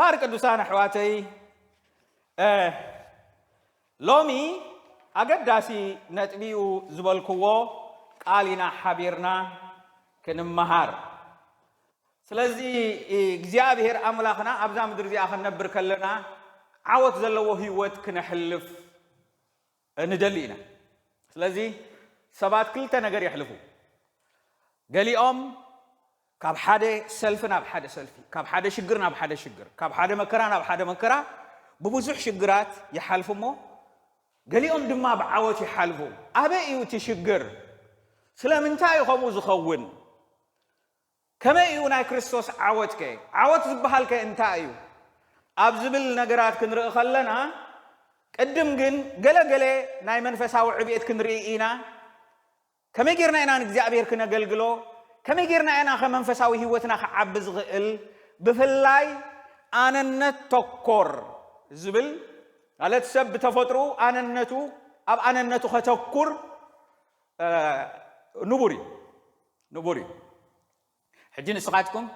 እምበኣር ቅዱሳን ኣሕዋተይ፣ እ፣ ሎሚ ኣገዳሲ ነጥቢኡ ዝበልክዎ ቃል ኢና ሓቢርና ክንመሃር። ስለዚ እግዚኣብሔር ኣምላኽና ኣብዛ ምድሪ እዚኣ ክንነብር ከለና ዓወት ዘለዎ ህይወት ክነሕልፍ ንደሊ ኢና። ስለዚ ሰባት ክልተ ነገር የሕልፉ። ገሊኦም ካብ ሓደ ሰልፊ ናብ ሓደ ሰልፊ፣ ካብ ሓደ ሽግር ናብ ሓደ ሽግር፣ ካብ ሓደ መከራ ናብ ሓደ መከራ ብብዙሕ ሽግራት ይሓልፉ እሞ ገሊኦም ድማ ብዓወት ይሓልፉ። ኣበይ እዩ እቲ ሽግር? ስለምንታይ እዩ ከምኡ ዝኸውን? ከመይ እዩ ናይ ክርስቶስ ዓወትከ? ዓወት ዝበሃልከ እንታይ እዩ? ኣብ ዝብል ነገራት ክንርኢ ከለና ቅድም ግን ገለገለ ናይ መንፈሳዊ ዕብየት ክንርኢ ኢና። ከመይ ጌርና ኢና ንእግዚኣብሔር ክነገልግሎ? ከመይ ጌርና ኢና ከመንፈሳዊ ህይወትና ክዓቢ ዝኽእል? ብፍላይ ኣነነት ተኮር ዝብል ማለት ሰብ ብተፈጥሩ ኣነነቱ ኣብ ኣነነቱ ከተኩር ንቡር እዩ ንቡር እዩ። ሕጂ ንስኻትኩም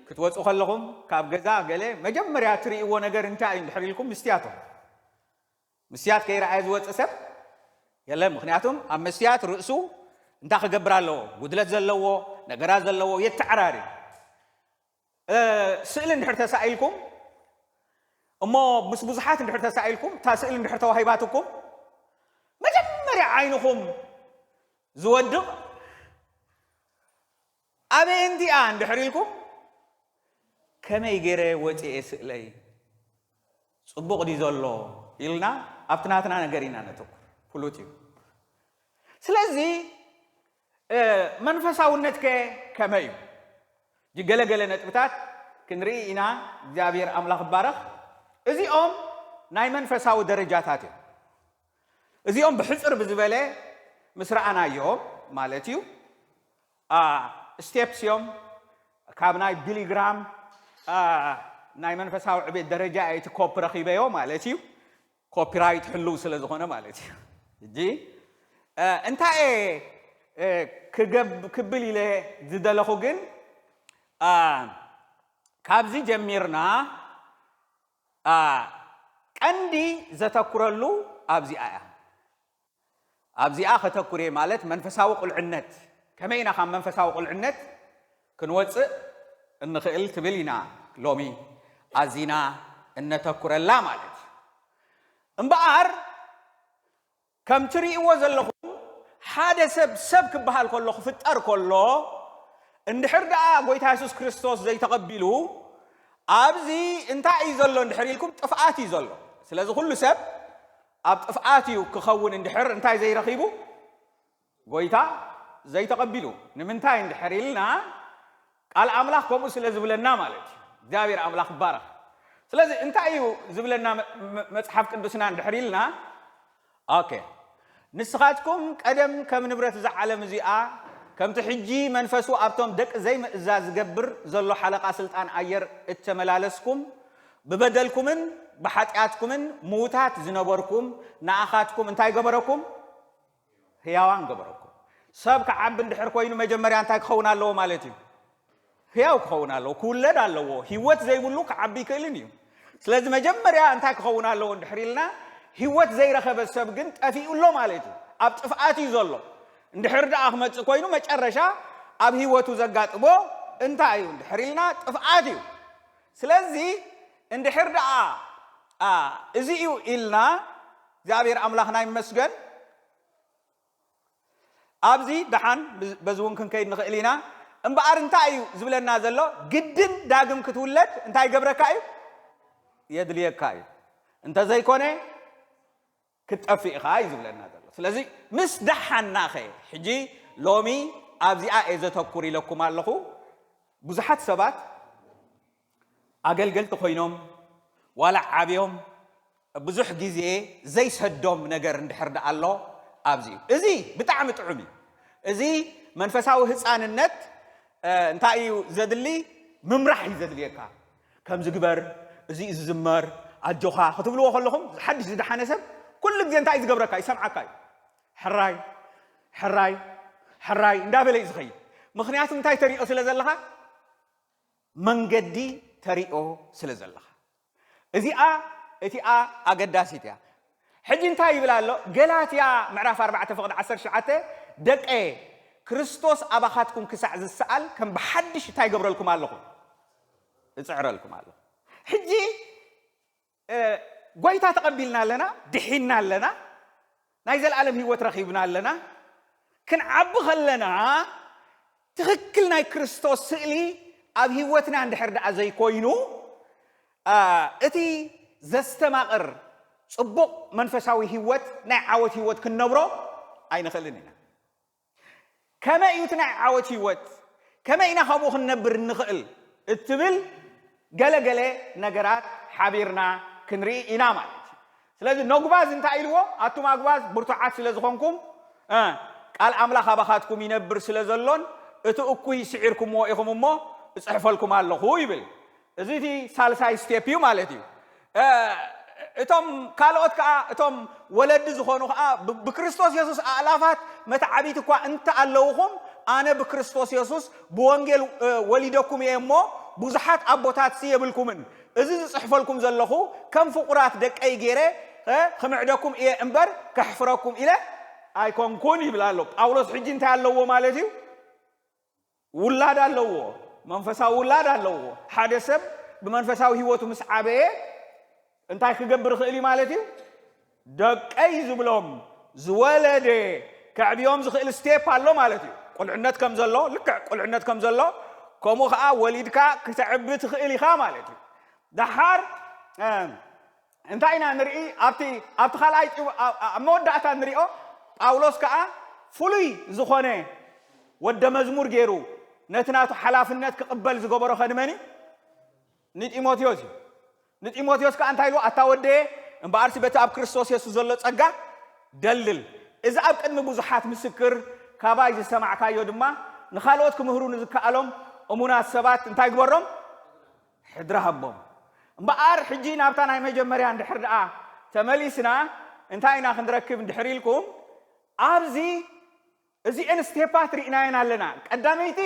ክትወፁ ከለኹም ካብ ገዛ ገለ መጀመርያ ትርእይዎ ነገር እንታይ እዩ እንድሕር ኢልኩም፣ ምስትያቶ። ምስትያት ከይረኣየ ዝወፅእ ሰብ የለን። ምክንያቱም ኣብ መስትያት ርእሱ እንታይ ክገብር ኣለዎ? ጉድለት ዘለዎ ነገራት ዘለዎ የተዓራሪ። ስእሊ እንድሕር ተሳኢልኩም እሞ ምስ ብዙሓት እንድሕር ተሳኢልኩም እታ ስእሊ እንድሕር ተዋሂባትኩም መጀመርያ ዓይንኹም ዝወድቕ ኣበይ እንዲኣ እንድሕር ኢልኩም ከመይ ገይረ ወፂኤ ስእለይ ፅቡቕ ድዩ ዘሎ ኢልና ኣብቲ ናትና ነገር ኢና ነተኩር። ፍሉጥ እዩ። ስለዚ መንፈሳውነትከ ከመይ እዩ? ገለገለ ነጥብታት ክንርኢ ኢና። እግዚኣብሔር ኣምላኽ ይባረኽ። እዚኦም ናይ መንፈሳዊ ደረጃታት እዮም። እዚኦም ብሕፅር ብዝበለ ምስ ረኣናዮም ማለት እዩ ስቴፕስ እዮም። ካብ ናይ ቢሊግራም ናይ መንፈሳዊ ዕቤት ደረጃ እቲ ኮፕ ረኺበዮ ማለት እዩ። ኮፒራይት ሕልው ስለ ዝኾነ ማለት እዩ። ሕጂ እንታይ ክብል ኢለ ዝደለኹ ግን ካብዚ ጀሚርና ቀንዲ ዘተኩረሉ ኣብዚኣ እያ። ኣብዚኣ ከተኩር እየ ማለት መንፈሳዊ ቁልዕነት፣ ከመይ ኢና ካብ መንፈሳዊ ቁልዕነት ክንወፅእ እንኽእል ትብል ኢና ሎሚ ኣዚና እነተኩረላ ማለት እዩ። እምበኣር ከም ትርእይዎ ዘለኹም ሓደ ሰብ ሰብ ክበሃል ከሎ ክፍጠር ከሎ እንድሕር ደኣ ጎይታ የሱስ ክርስቶስ ዘይተቐቢሉ ኣብዚ እንታይ እዩ ዘሎ እንድሕር ኢልኩም ጥፍኣት እዩ ዘሎ። ስለዚ ኩሉ ሰብ ኣብ ጥፍኣት እዩ ክኸውን እንድሕር እንታይ ዘይረኺቡ ጎይታ ዘይተቐቢሉ። ንምንታይ እንድሕር ኢልና ቃል ኣምላኽ ከምኡ ስለ ዝብለና ማለት እዩ። እግዚኣብሔር ኣምላኽ ይባረኽ። ስለዚ እንታይ እዩ ዝብለና መ- መ- መጽሓፍ ቅዱስና እንድሕር ኢልና ኦኬ ንስኻትኩም ቀደም ከም ንብረት እዛ ዓለም እዚኣ ከምቲ ሕጂ መንፈሱ ኣብቶም ደቂ ዘይምእዛዝ ዝገብር ዘሎ ሓለቓ ስልጣን ኣየር እተመላለስኩም ብበደልኩምን ብሓጢኣትኩምን ምዉታት ዝነበርኩም ንኣኻትኩም እንታይ ገበረኩም? ህያዋን ገበረኩም። ሰብ ክዓቢ እንድሕር ኮይኑ መጀመርያ እንታይ ክኸውን ኣለዎ ማለት እዩ? ህያው ክኸውን ኣለዎ፣ ክውለድ ኣለዎ። ህይወት ዘይብሉ ክዓቢ ይክእልን እዩ። ስለዚ መጀመርያ እንታይ ክኸውን ኣለዎ እንድሕር ኢልና ህይወት ዘይረኸበ ሰብ ግን ጠፊኡ ኣሎ ማለት እዩ። ኣብ ጥፍኣት እዩ ዘሎ። እንድሕር ደኣ ክመፅእ ኮይኑ መጨረሻ ኣብ ህይወቱ ዘጋጥሞ እንታይ እዩ እንድሕር ኢልና ጥፍኣት እዩ። ስለዚ እንድሕር ደኣ እዚ እዩ ኢልና እግዚኣብሔር ኣምላኽና ይመስገን። ኣብዚ ደሓን በዚ እውን ክንከይድ ንኽእል ኢና። እምበኣር እንታይ እዩ ዝብለና ዘሎ? ግድን ዳግም ክትውለድ እንታይ ይገብረካ እዩ? የድልየካ እዩ። እንተዘይኮነ ክትጠፍእ ኢኻ እዩ ዝብለና ዘሎ። ስለዚ ምስ ደሓናኸ ሕጂ ሎሚ ኣብዚኣ እየ ዘተኩር ኢለኩም ኣለኹ። ብዙሓት ሰባት ኣገልገልቲ ኮይኖም ዋላ ዓብዮም ብዙሕ ግዜ ዘይሰዶም ነገር እንድሕር ደኣ ኣሎ ኣብዚ እዩ። እዚ ብጣዕሚ ጥዑም እዩ። እዚ መንፈሳዊ ህፃንነት እንታይ እዩ ዘድሊ? ምምራሕ እዩ ዘድልየካ። ከምዚ ግበር፣ እዚ እዩ ዝዝመር፣ ኣጆኻ ክትብልዎ ከለኹም ሓድሽ ዝደሓነ ሰብ ኩሉ ግዜ እንታይ እዩ ዝገብረካ? ይሰምዓካ እዩ። ሕራይ ሕራይ ሕራይ እንዳበለ እዩ ዝኸይድ። ምክንያቱ እንታይ ተሪኦ ስለ ዘለኻ መንገዲ ተሪኦ ስለ ዘለኻ እዚኣ እቲኣ ኣገዳሲት እያ። ሕጂ እንታይ ይብል ኣሎ? ገላትያ ምዕራፍ ኣርባዕተ ፍቕዲ ዓሰርተ ትሽዓተ፣ ደቀየ፣ ክርስቶስ ኣባኻትኩም ክሳዕ ዝሰኣል ከም ብሓድሽ እንታይ ይገብረልኩም ኣለኹ? እጽዕረልኩም ኣለኹ። ሕጂ እ፣ ጎይታ ተቐቢልና ኣለና፣ ድሒና ኣለና፣ ናይ ዘለኣለም ህይወት ረኺብና ኣለና። ክንዓቢ ከለና ትኽክል ናይ ክርስቶስ ስእሊ ኣብ ህይወትና እንድሕር ደኣ ዘይኮይኑ፣ አ፣ እቲ ዘስተማቕር ጽቡቕ መንፈሳዊ ህይወት ናይ ዓወት ህይወት ክንነብሮ ኣይንኽእልን ኢና። ከመይ እዩ እቲ ናይ ዓወት ህይወት? ከመይ ኢና ካብኡ ክንነብር እንኽእል እትብል ገለ ገለ ነገራት ሓቢርና ክንርኢ ኢና ማለት እዩ። ስለዚ ነጉባዝ እንታይ ኢልዎ? ኣቱም ኣጉባዝ ብርቱዓት ስለ ዝኾንኩም፣ እ፣ ቃል ኣምላኽ ኣባኻትኩም ይነብር ስለ ዘሎን እቲ እኩይ ስዒርኩምዎ ኢኹም እሞ እጽሕፈልኩም ኣለኹ ይብል። እዚ እቲ ሳልሳይ ስቴፕ እዩ ማለት እዩ። እ፣ እቶም ካልኦት ከኣ፣ እቶም ወለዲ ዝኾኑ ከኣ ብ-፣ ብክርስቶስ የሱስ ኣእላፋት መተዓቢት እኳ እንተኣለውኹም፣ ኣነ ብክርስቶስ የሱስ ብወንጌል፣ እ፣ ወሊደኩም እየ እሞ ብዙሓት ኣቦታትሲ የብልኩምን። እዚ ዝጽሕፈልኩም ዘለኹ ከም ፍቑራት ደቀይ ገይረ፣ እ፣ ክምዕደኩም እየ እምበር ከሕፍረኩም ኢለ ኣይኮንኩን ይብል ኣሎ። ጳውሎስ ሕጂ እንታይ ኣለዎ ማለት እዩ? ውላድ ኣለዎ፣ መንፈሳዊ ውላድ ኣለዎ። ሓደ ሰብ ብመንፈሳዊ ህይወቱ ምስ ዓበየ እንታይ ክገብር ይኽእል እዩ ማለት እዩ? ደቀይ ዝብሎም ዝወለደ ከዕብዮም ዝኽእል ስቴፕ ኣሎ ማለት እዩ። ቁልዕነት ከም ዘሎ፣ ልክዕ ቁልዕነት ከም ዘሎ፣ ከምኡ ኸዓ ወሊድካ ክተዕቢ ትኽእል ኢኻ ማለት እዩ። ደሓር፣ እ፣ እንታይ ኢና ንርኢ? ኣብቲ፣ ኣብቲ ካልኣይ ጢሞ-፣ ኣብ፣ ኣብ መወዳእታ ንሪኦ፣ ጳውሎስ ከኣ ፍሉይ ዝኾነ ወደ መዝሙር ገይሩ ነቲ ናቱ ሓላፍነት ክቕበል ዝገበሮ ከ ንመን እዩ? ንጢሞቴዎስ እዩ። ንጢሞቴዎስ ከኣ እንታይ ኢልዎ? ኣታ ወደየ፣ እምበኣርሲ በቲ ኣብ ክርስቶስ የሱስ ዘሎ ጸጋ ደልድል። እዚ ኣብ ቅድሚ ብዙሓት ምስክር ካባይ ዝሰማዕካዮ ድማ ንኻልኦት ክምህሩ ንዝከኣሎም እሙናት ሰባት እንታይ ግበሮም? ሕድሪ ሃቦም። እምበኣር ሕጂ ናብታ ናይ መጀመርያ እንድሕር ደኣ ተመሊስና እንታይ ኢና ክንረክብ እንድሕር ኢልኩም፣ ኣብዚ እዚኤን ስቴፓት ርኢናየን ኣለና። ቀዳመይቲ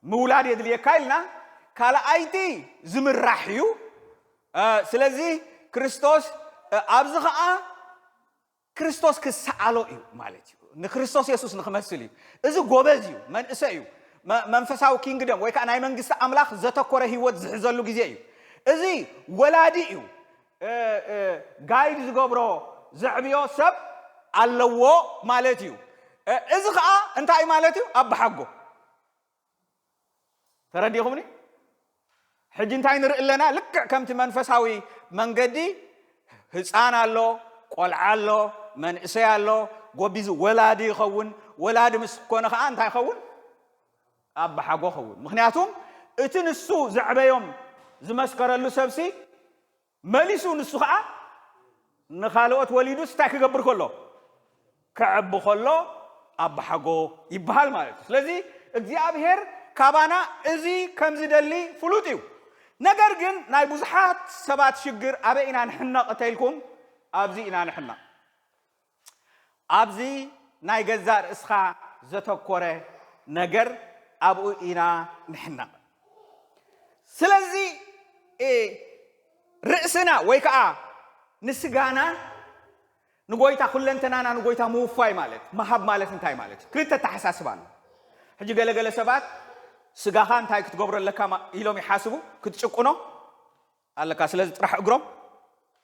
ምውላድ የድልየካ ኢልና፣ ካልኣይቲ ዝምራሕ እዩ። እ፣ ስለዚ ክርስቶስ፣ እ፣ ኣብዚ ኸዓ ክርስቶስ ክሰኣሎ እዩ ማለት እዩ። ንክርስቶስ የሱስ ንክመስል እዩ። እዚ ጎበዝ እዩ፣ መንእሰይ እዩ። መ-፣ መንፈሳዊ ኪንግደም ወይ ከዓ ናይ መንግስቲ ኣምላኽ ዘተኮረ ህይወት ዝሕዘሉ ግዜ እዩ። እዚ ወላዲ እዩ። እ፣ እ፣ ጋይድ ዝገብሮ ዘዕብዮ ሰብ ኣለዎ ማለት እዩ። እ፣ እዚ ከዓ እንታይ ማለት እዩ? ኣባሓጎ። ተረዲኹምኒ? ሕጂ እንታይ ንርኢ ኣለና? ልክዕ ከምቲ መንፈሳዊ መንገዲ ህፃን ኣሎ፣ ቆልዓ ኣሎ፣ መንእሰይ ኣሎ፣ ጎቢዙ ወላዲ ይኸውን። ወላዲ ምስ ኮነ ከዓ እንታይ ይኸውን? ኣባሓጎ ይኸውን። ምኽንያቱም እቲ ንሱ ዘዕበዮም ዝመስከረሉ ሰብሲ መሊሱ ንሱ ከዓ ንኻልኦት ወሊዱስ እንታይ ክገብር ከሎ? ከዕቢ ከሎ ኣባሓጎ ይበሃል ማለት እዩ። ስለዚ እግዚኣብሔር ካባና እዚ ከም ዝደሊ ፍሉጥ እዩ። ነገር ግን ናይ ብዙሓት ሰባት ሽግር ኣበይ ኢና ንሕነቕ እንተኢልኩም፣ ኣብዚ ኢና ንሕነቕ። ኣብዚ ናይ ገዛእ ርእስኻ ዘተኮረ ነገር ኣብኡ ኢና ንሕነቕ። ስለዚ፣ እ፣ ርእስና ወይ ከዓ ንስጋና ንጎይታ፣ ኩለንተናና ንጎይታ ምውፋይ ማለት፣ ምሃብ ማለት እንታይ ማለት እዩ? ክልተ ኣተሓሳስባ ኣሎ። ሕጂ ገለገለ ሰባት ስጋኻ እንታይ ክትገብሮ ኣለካ ማ-፣ ኢሎም ይሓስቡ፣ ክትጭቁኖ ኣለካ። ስለዚ ጥራሕ እግሮም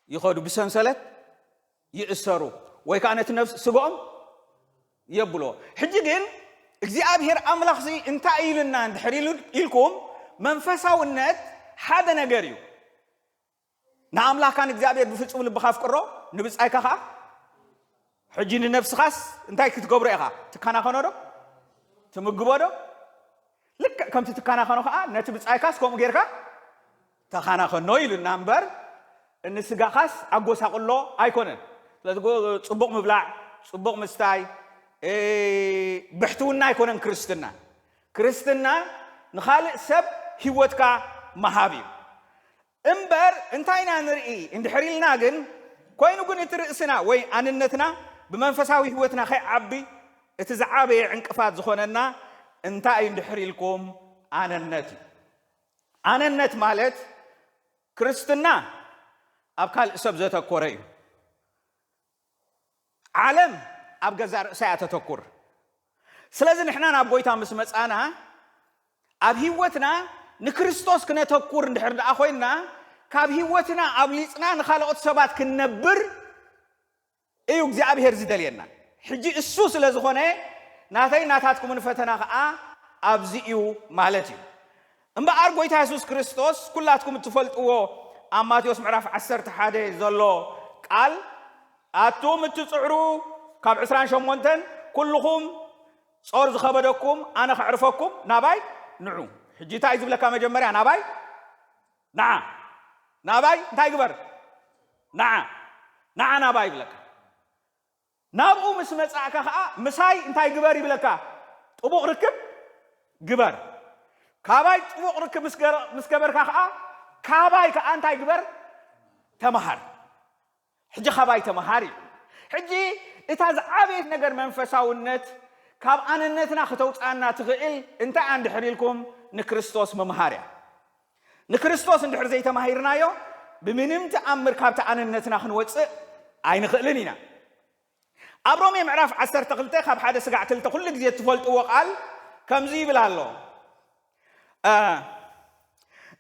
ይኸዱ፣ ብሰንሰለት ይእሰሩ፣ ወይ ከዓ ነቲ ነፍስ ስጋኦም የብሎ። ሕጂ ግን እግዚኣብሔር ኣምላኽሲ እንታይ ኢሉና እንድሕር ኢሉ-፣ ኢልኩም፣ መንፈሳውነት ሓደ ነገር እዩ። ንኣምላኽካ ንእግዚኣብሔር ብፍጹም ልብኻ ኣፍቅሮ፣ ንብጻይካ ኸዓ። ሕጂ ንነፍስኻስ እንታይ ክትገብሮ ኢኻ? ትከናኸኖ ዶ? ትምግቦ ዶ? ልክዕ ከምቲ ትከናኸኖ ኸዓ ነቲ ብጻይካስ ከምኡ ጌርካ ተኸናኸኖ ኢሉና እምበር፣ ንስጋኻስ ኣጎሳቕሎ ኣይኮነን። ስለዚ ጎ-፣ ጽቡቕ ምብላዕ፣ ጽቡቕ ምስታይ፣ እ፣ ብሕትውና ኣይኮነን ክርስትና። ክርስትና ንኻልእ ሰብ ህይወትካ ምሃብ እዩ። እምበር እንታይ ኢና ንርኢ እንድሕር ኢልና ግን፣ ኮይኑ ግን እቲ ርእስና ወይ ኣንነትና ብመንፈሳዊ ህይወትና ከይዓቢ እቲ ዝዓበየ ዕንቅፋት ዝኾነና እንታይ እዩ እንድሕር ኢልኩም፣ ኣነነት እዩ። ኣነነት ማለት ክርስትና ኣብ ካልእ ሰብ ዘተኮረ እዩ። ዓለም ኣብ ገዛእ ርእሳ እያ ተተኩር። ስለዚ ንሕና ናብ ጎይታ ምስ መጻና፣ ኣብ ህይወትና ንክርስቶስ ክነተኩር እንድሕር ደኣ ኮይንና፣ ካብ ህይወትና ኣብሊጽና ንኻልኦት ሰባት ክንነብር እዩ እግዚኣብሔር ዝደልየና። ሕጂ እሱ ስለ ዝኾነ፣ ናተይ ናታትኩምን ፈተና ኸኣ ኣብዚ እዩ ማለት እዩ። እምበኣር ጎይታ የሱስ ክርስቶስ ኩላትኩም እትፈልጥዎ ኣብ ማቴዎስ ምዕራፍ ዓሰርተ ሓደ ዘሎ ቃል፣ ኣቱም እትጽዕሩ ካብ ዕስራን ሸሞንተን ኩልኹም ጾር ዝኸበደኩም ኣነ ከዕርፈኩም ናባይ ንዑ። ሕጂ እንታይ እዩ ዝብለካ? መጀመርያ ናባይ ንዓ። ናባይ እንታይ ግበር? ንዓ። ንዓ ናባይ ይብለካ። ናብኡ ምስ መጻእካ ከኣ ምሳይ እንታይ ግበር ይብለካ? ጥቡቕ ርክብ ግበር። ካባይ ጥቡቕ ርክብ ምስ ገረ-፣ ምስ ገበርካ ከኣ ካባይ ከኣ እንታይ ግበር? ተመሃር። ሕጂ ካባይ ተመሃር እዩ። ሕጂ እታ ዝዓበየት ነገር መንፈሳውነት ካብ ኣነነትና ክተውጽኣና ትኽእል እንታይ እንድሕር ኢልኩም ንክርስቶስ ምምሃር እያ። ንክርስቶስ እንድሕር ዘይተማሂርናዮ ብምንም ተኣምር ካብቲ ኣነነትና ክንወጽእ ኣይንኽእልን ኢና። ኣብ ሮሜ ምዕራፍ ዓሰርተ ክልተ ካብ ሓደ ስጋዕ ክልተ ኩሉ ግዜ እትፈልጥዎ ቃል ከምዚ ይብል ኣሎ። እ፣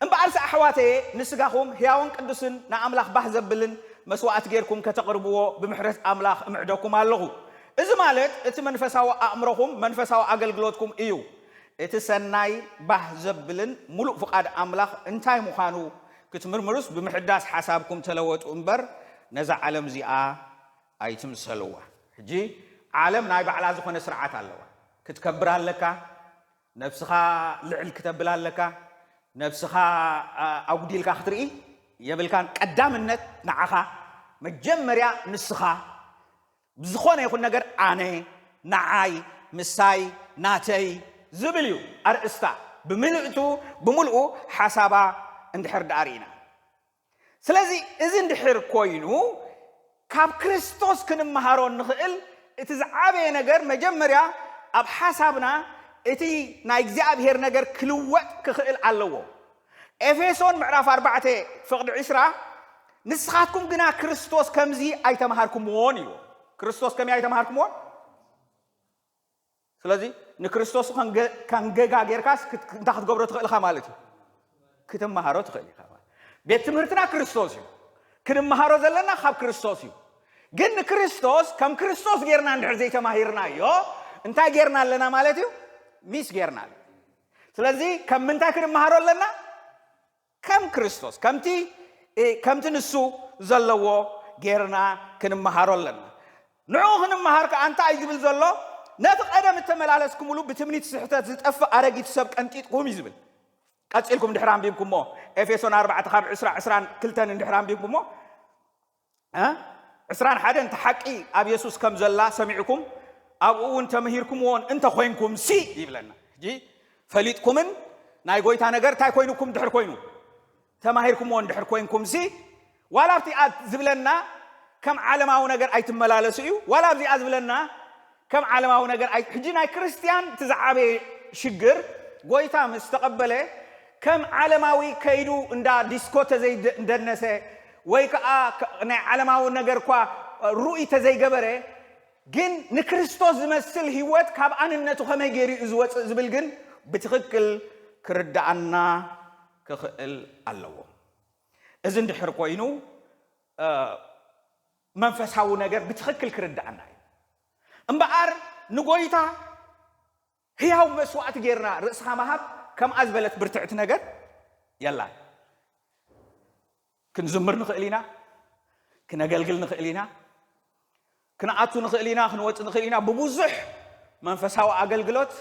እምበኣርስ ኣሕዋተየ ንስጋኹም ሕያውን ቅዱስን ንኣምላኽ ባህ ዘብልን መስዋእቲ ጌርኩም ከተቕርብዎ ብምሕረት ኣምላኽ እምዕደኩም ኣለኹ። እዚ ማለት እቲ መንፈሳዊ ኣእምሮኹም መንፈሳዊ ኣገልግሎትኩም እዩ። እቲ ሰናይ ባህ ዘብልን ምሉእ ፍቓድ ኣምላኽ እንታይ ምዃኑ ክትምርምሩስ ብምሕዳስ ሓሳብኩም ተለወጡ እምበር ነዛ ዓለም እዚኣ ኣይትምሰልዋ። ሕጂ ዓለም ናይ ባዕላ ዝኾነ ስርዓት ኣለዋ። ክትከብር ኣለካ፣ ነብስኻ ልዕል ክተብል ኣለካ፣ ነብስኻ፣ ኣ-፣ ኣጉዲልካ ክትርኢ የብልካን። ቀዳምነት ንዓኻ፣ መጀመርያ ንስኻ፣ ብዝኾነ ይኹን ነገር ኣነ፣ ንዓይ፣ ምሳይ፣ ናተይ ዝብል እዩ ኣርእስታ። ብምልእቱ፣ ብምልኡ ሓሳባ እንድሕር ደኣ ርኢና። ስለዚ እዚ እንድሕር ኮይኑ፣ ካብ ክርስቶስ ክንመሃሮ እንኽእል እቲ ዝዓበየ ነገር መጀመርያ ኣብ ሓሳብና እቲ ናይ እግዚኣብሔር ነገር ክልወጥ ክኽእል ኣለዎ። ኤፌሶን ምዕራፍ ኣርባዕተ ፍቕዲ ዕስራ፣ "ንስኻትኩም ግና ክርስቶስ ከምዚ ኣይተምሃርኩምዎን" እዩ። ክርስቶስ ከመይ ኣይተምሃርኩምዎን? ስለዚ ንክርስቶስ ከንገ-፣ ከንገጋ ጌርካስ ክት-፣ እንታይ ክትገብሮ ትኽእል ኢኻ ማለት እዩ? ክትመሃሮ ትኽእል ኢኻ ማለት። ቤት ትምህርትና ክርስቶስ እዩ። ክንመሃሮ ዘለና ካብ ክርስቶስ እዩ። ግን ንክርስቶስ ከም ክርስቶስ ጌርና እንድሕር ዘይተማሂርናዮ፣ እንታይ ጌርና ኣለና ማለት እዩ? ሚስ ጌርና ኣለና። ስለዚ ከም ምንታይ ክንመሃሮ ኣለና? ከም ክርስቶስ፣ ከምቲ፣ እ፣ ከምቲ ንሱ ዘለዎ ጌርና ክንመሃሮ ኣለና። ንዕኡ ክንመሃር ከኣ እንታይ እዩ ዝብል ዘሎ? "ነቲ ቀደም እተመላለስኩምሉ ብትምኒት ስሕተት ዝጠፍእ ኣረጊት ሰብ ቀንጢጥኩም" እዩ ዝብል። ቀጺልኩም ድሕሪ ኣንቢብኩሞ፣ ኤፌሶን ኣርባዕተ ካብ ዕስራ፣ ዕስራን ክልተን እንድሕሪ ኣንቢብኩሞ፣ እ? ዕስራን ሓደን፣ "እቲ ሓቂ ኣብ የሱስ ከም ዘላ ሰሚዕኩም፣ ኣብኡ እውን ተምሂርኩምዎን እንተ ኾይንኩም ሲ" ይብለና። ሕጂ ፈሊጥኩምን ናይ ጎይታ ነገር እንታይ ኮይኑኩም ድሕር ኮይኑ? ተማሂርኩምዎ እንድሕር ኮይንኩም ሲ፣ ዋላ ኣብቲኣ ዝብለና ከም ዓለማዊ ነገር ኣይትመላለሱ እዩ፣ ዋላ ኣብዚኣ ዝብለና ከም ዓለማዊ ነገር ኣይ-፣ ሕጂ ናይ ክርስትያን እቲ ዝዓበየ ሽግር፣ ጎይታ ምስ ተቐበለ ከም ዓለማዊ ከይዱ እንዳ ዲስኮ ተዘይደ-፣ እንደነሰ ወይ ከኣ ከ-፣ ናይ ዓለማዊ ነገር እኳ ርኡይ ተዘይገበረ፣ ግን ንክርስቶስ ዝመስል ህይወት ካብ ኣንነቱ ከመይ ገይሩ እዩ ዝወጽእ ዝብል ግን ብትኽክል ክርድኣና ክኽእል ኣለዎ። እዚ እንድሕር ኮይኑ፣ እ፣ መንፈሳዊ ነገር ብትኽክል ክርድኣና እዩ። እምበኣር ንጎይታ ህያው መስዋእቲ ጌርና ርእስኻ ምሃብ ከምኣ ዝበለት ብርትዕቲ ነገር የላን። ክንዝምር ንኽእል ኢና፣ ክነገልግል ንኽእል ኢና፣ ክንኣቱ ንኽእል ኢና፣ ክንወጽእ ንኽእል ኢና። ብብዙሕ መንፈሳዊ ኣገልግሎት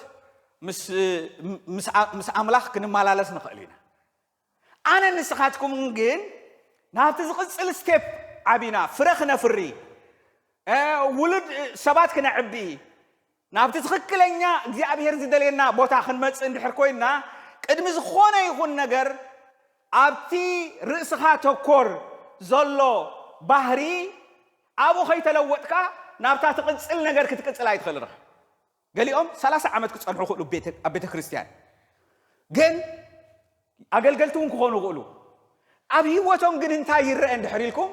ምስ፣ ምስ፣ ምስ ኣምላኽ ክንመላለስ ንኽእል ኢና። ኣነ ንስኻትኩም ግን ናብቲ ዝቕጽል ስቴፕ ዓቢና ፍረ ክነፍሪ፣ እ፣ ውሉድ ሰባት ክነዕቢ፣ ናብቲ ትኽክለኛ እግዚኣብሔር ዝደልየና ቦታ ክንመጽእ እንድሕር ኮይንና፣ ቅድሚ ዝኾነ ይኹን ነገር ኣብቲ ርእስኻ ተኮር ዘሎ ባህሪ ኣብኡ ከይተለወጥካ ናብታ ትቕጽል ነገር ክትቅጽል ኣይትኽእልን ኢኻ። ገሊኦም ሰላሳ ዓመት ክጸንሑ ይኽእሉ ቤተ-፣ ኣብ ቤተ ክርስቲያን። ግን ኣገልገልቲ እውን ክኾኑ ይኽእሉ። ኣብ ህይወቶም ግን እንታይ ይረአ እንድሕር ኢልኩም?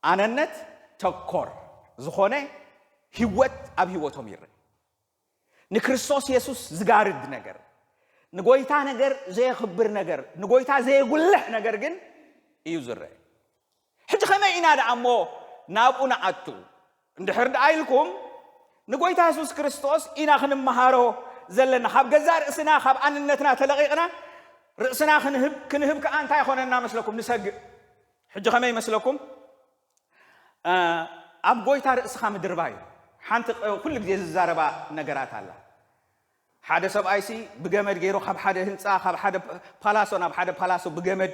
ኣነነት ተኮር ዝኾነ ህይወት ኣብ ህይወቶም ይረአ። ንክርስቶስ የሱስ ዝጋርድ ነገር፣ ንጎይታ ነገር ዘየኽብር ነገር፣ ንጎይታ ዘየጉልሕ ነገር ግን እዩ ዝረአ። ሕጂ ከመይ ኢና ደኣ እሞ ናብኡ ንኣቱ እንድሕር ደኣ ኢልኩም፣ ንጎይታ የሱስ ክርስቶስ ኢና ክንመሃሮ ዘለና። ካብ ገዛእ ርእስና፣ ካብ ኣንነትና ተለቒቕና ርእስና ክንህብ፣ ክንህብ ከኣ እንታይ ይኾነና መስለኩም? ንሰግእ። ሕጂ ከመይ ይመስለኩም? እ፣ ኣብ ጎይታ ርእስኻ ምድርባይ እዩ። ሓንቲ ቅ-፣ ኩሉ ግዜ ዝዛረባ ነገራት ኣላ። ሓደ ሰብኣይሲ ብገመድ ገይሩ ካብ ሓደ ህንጻ፣ ካብ ሓደ ፓላሶ ናብ ሓደ ፓላሶ ብገመድ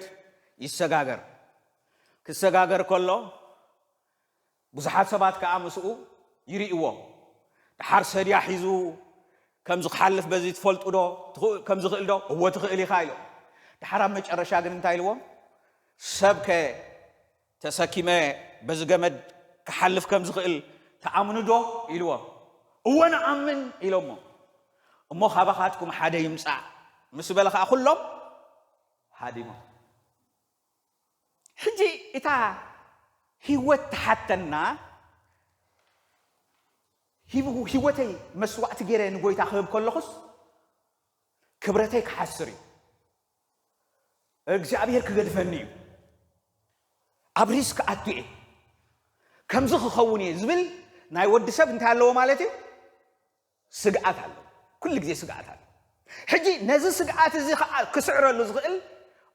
ይሰጋገር። ክሰጋገር ከሎ ብዙሓት ሰባት ከኣ ምስኡ ይርእይዎ። ደሓር ሰድያ ሒዙ ከምዚ ክሓልፍ በዚ ትፈልጡ ዶ? ትኽእ-፣ ከምዚ ክእል ዶ? እወ ትኽእል ኢኻ ኢሎም። ደሓር ኣብ መጨረሻ ግን እንታይ ኢልዎም? ሰብከ ተሰኪመ በዚ ገመድ ክሓልፍ ከም ዝኽእል ትኣምኑ ዶ? ኢልዎም። እወ ንኣምን ኢሎሞ። እሞ ካባኻትኩም ሓደ ይምጻእ ምስ በለ ከኣ ኩሎም ሃዲሞም። ሕጂ እታ ህይወት ትሓተና፣ ሂቡ-፣ ህይወተይ መስዋዕቲ ገይረ ንጎይታ ክህብ ከለኹስ ክብረተይ ክሓስር እዩ። እግዚኣብሔር ክገድፈኒ እዩ። ኣብ ሪስክ ኣቱ እየ። ከምዚ ክኸውን እየ ዝብል ናይ ወዲ ሰብ እንታይ ኣለዎ ማለት እዩ? ስግኣት ኣሎ። ኩሉ ግዜ ስግኣት ኣሎ። ሕጂ ነዚ ስግኣት እዚ ኸዓ ክስዕረሉ ዝኽእል፣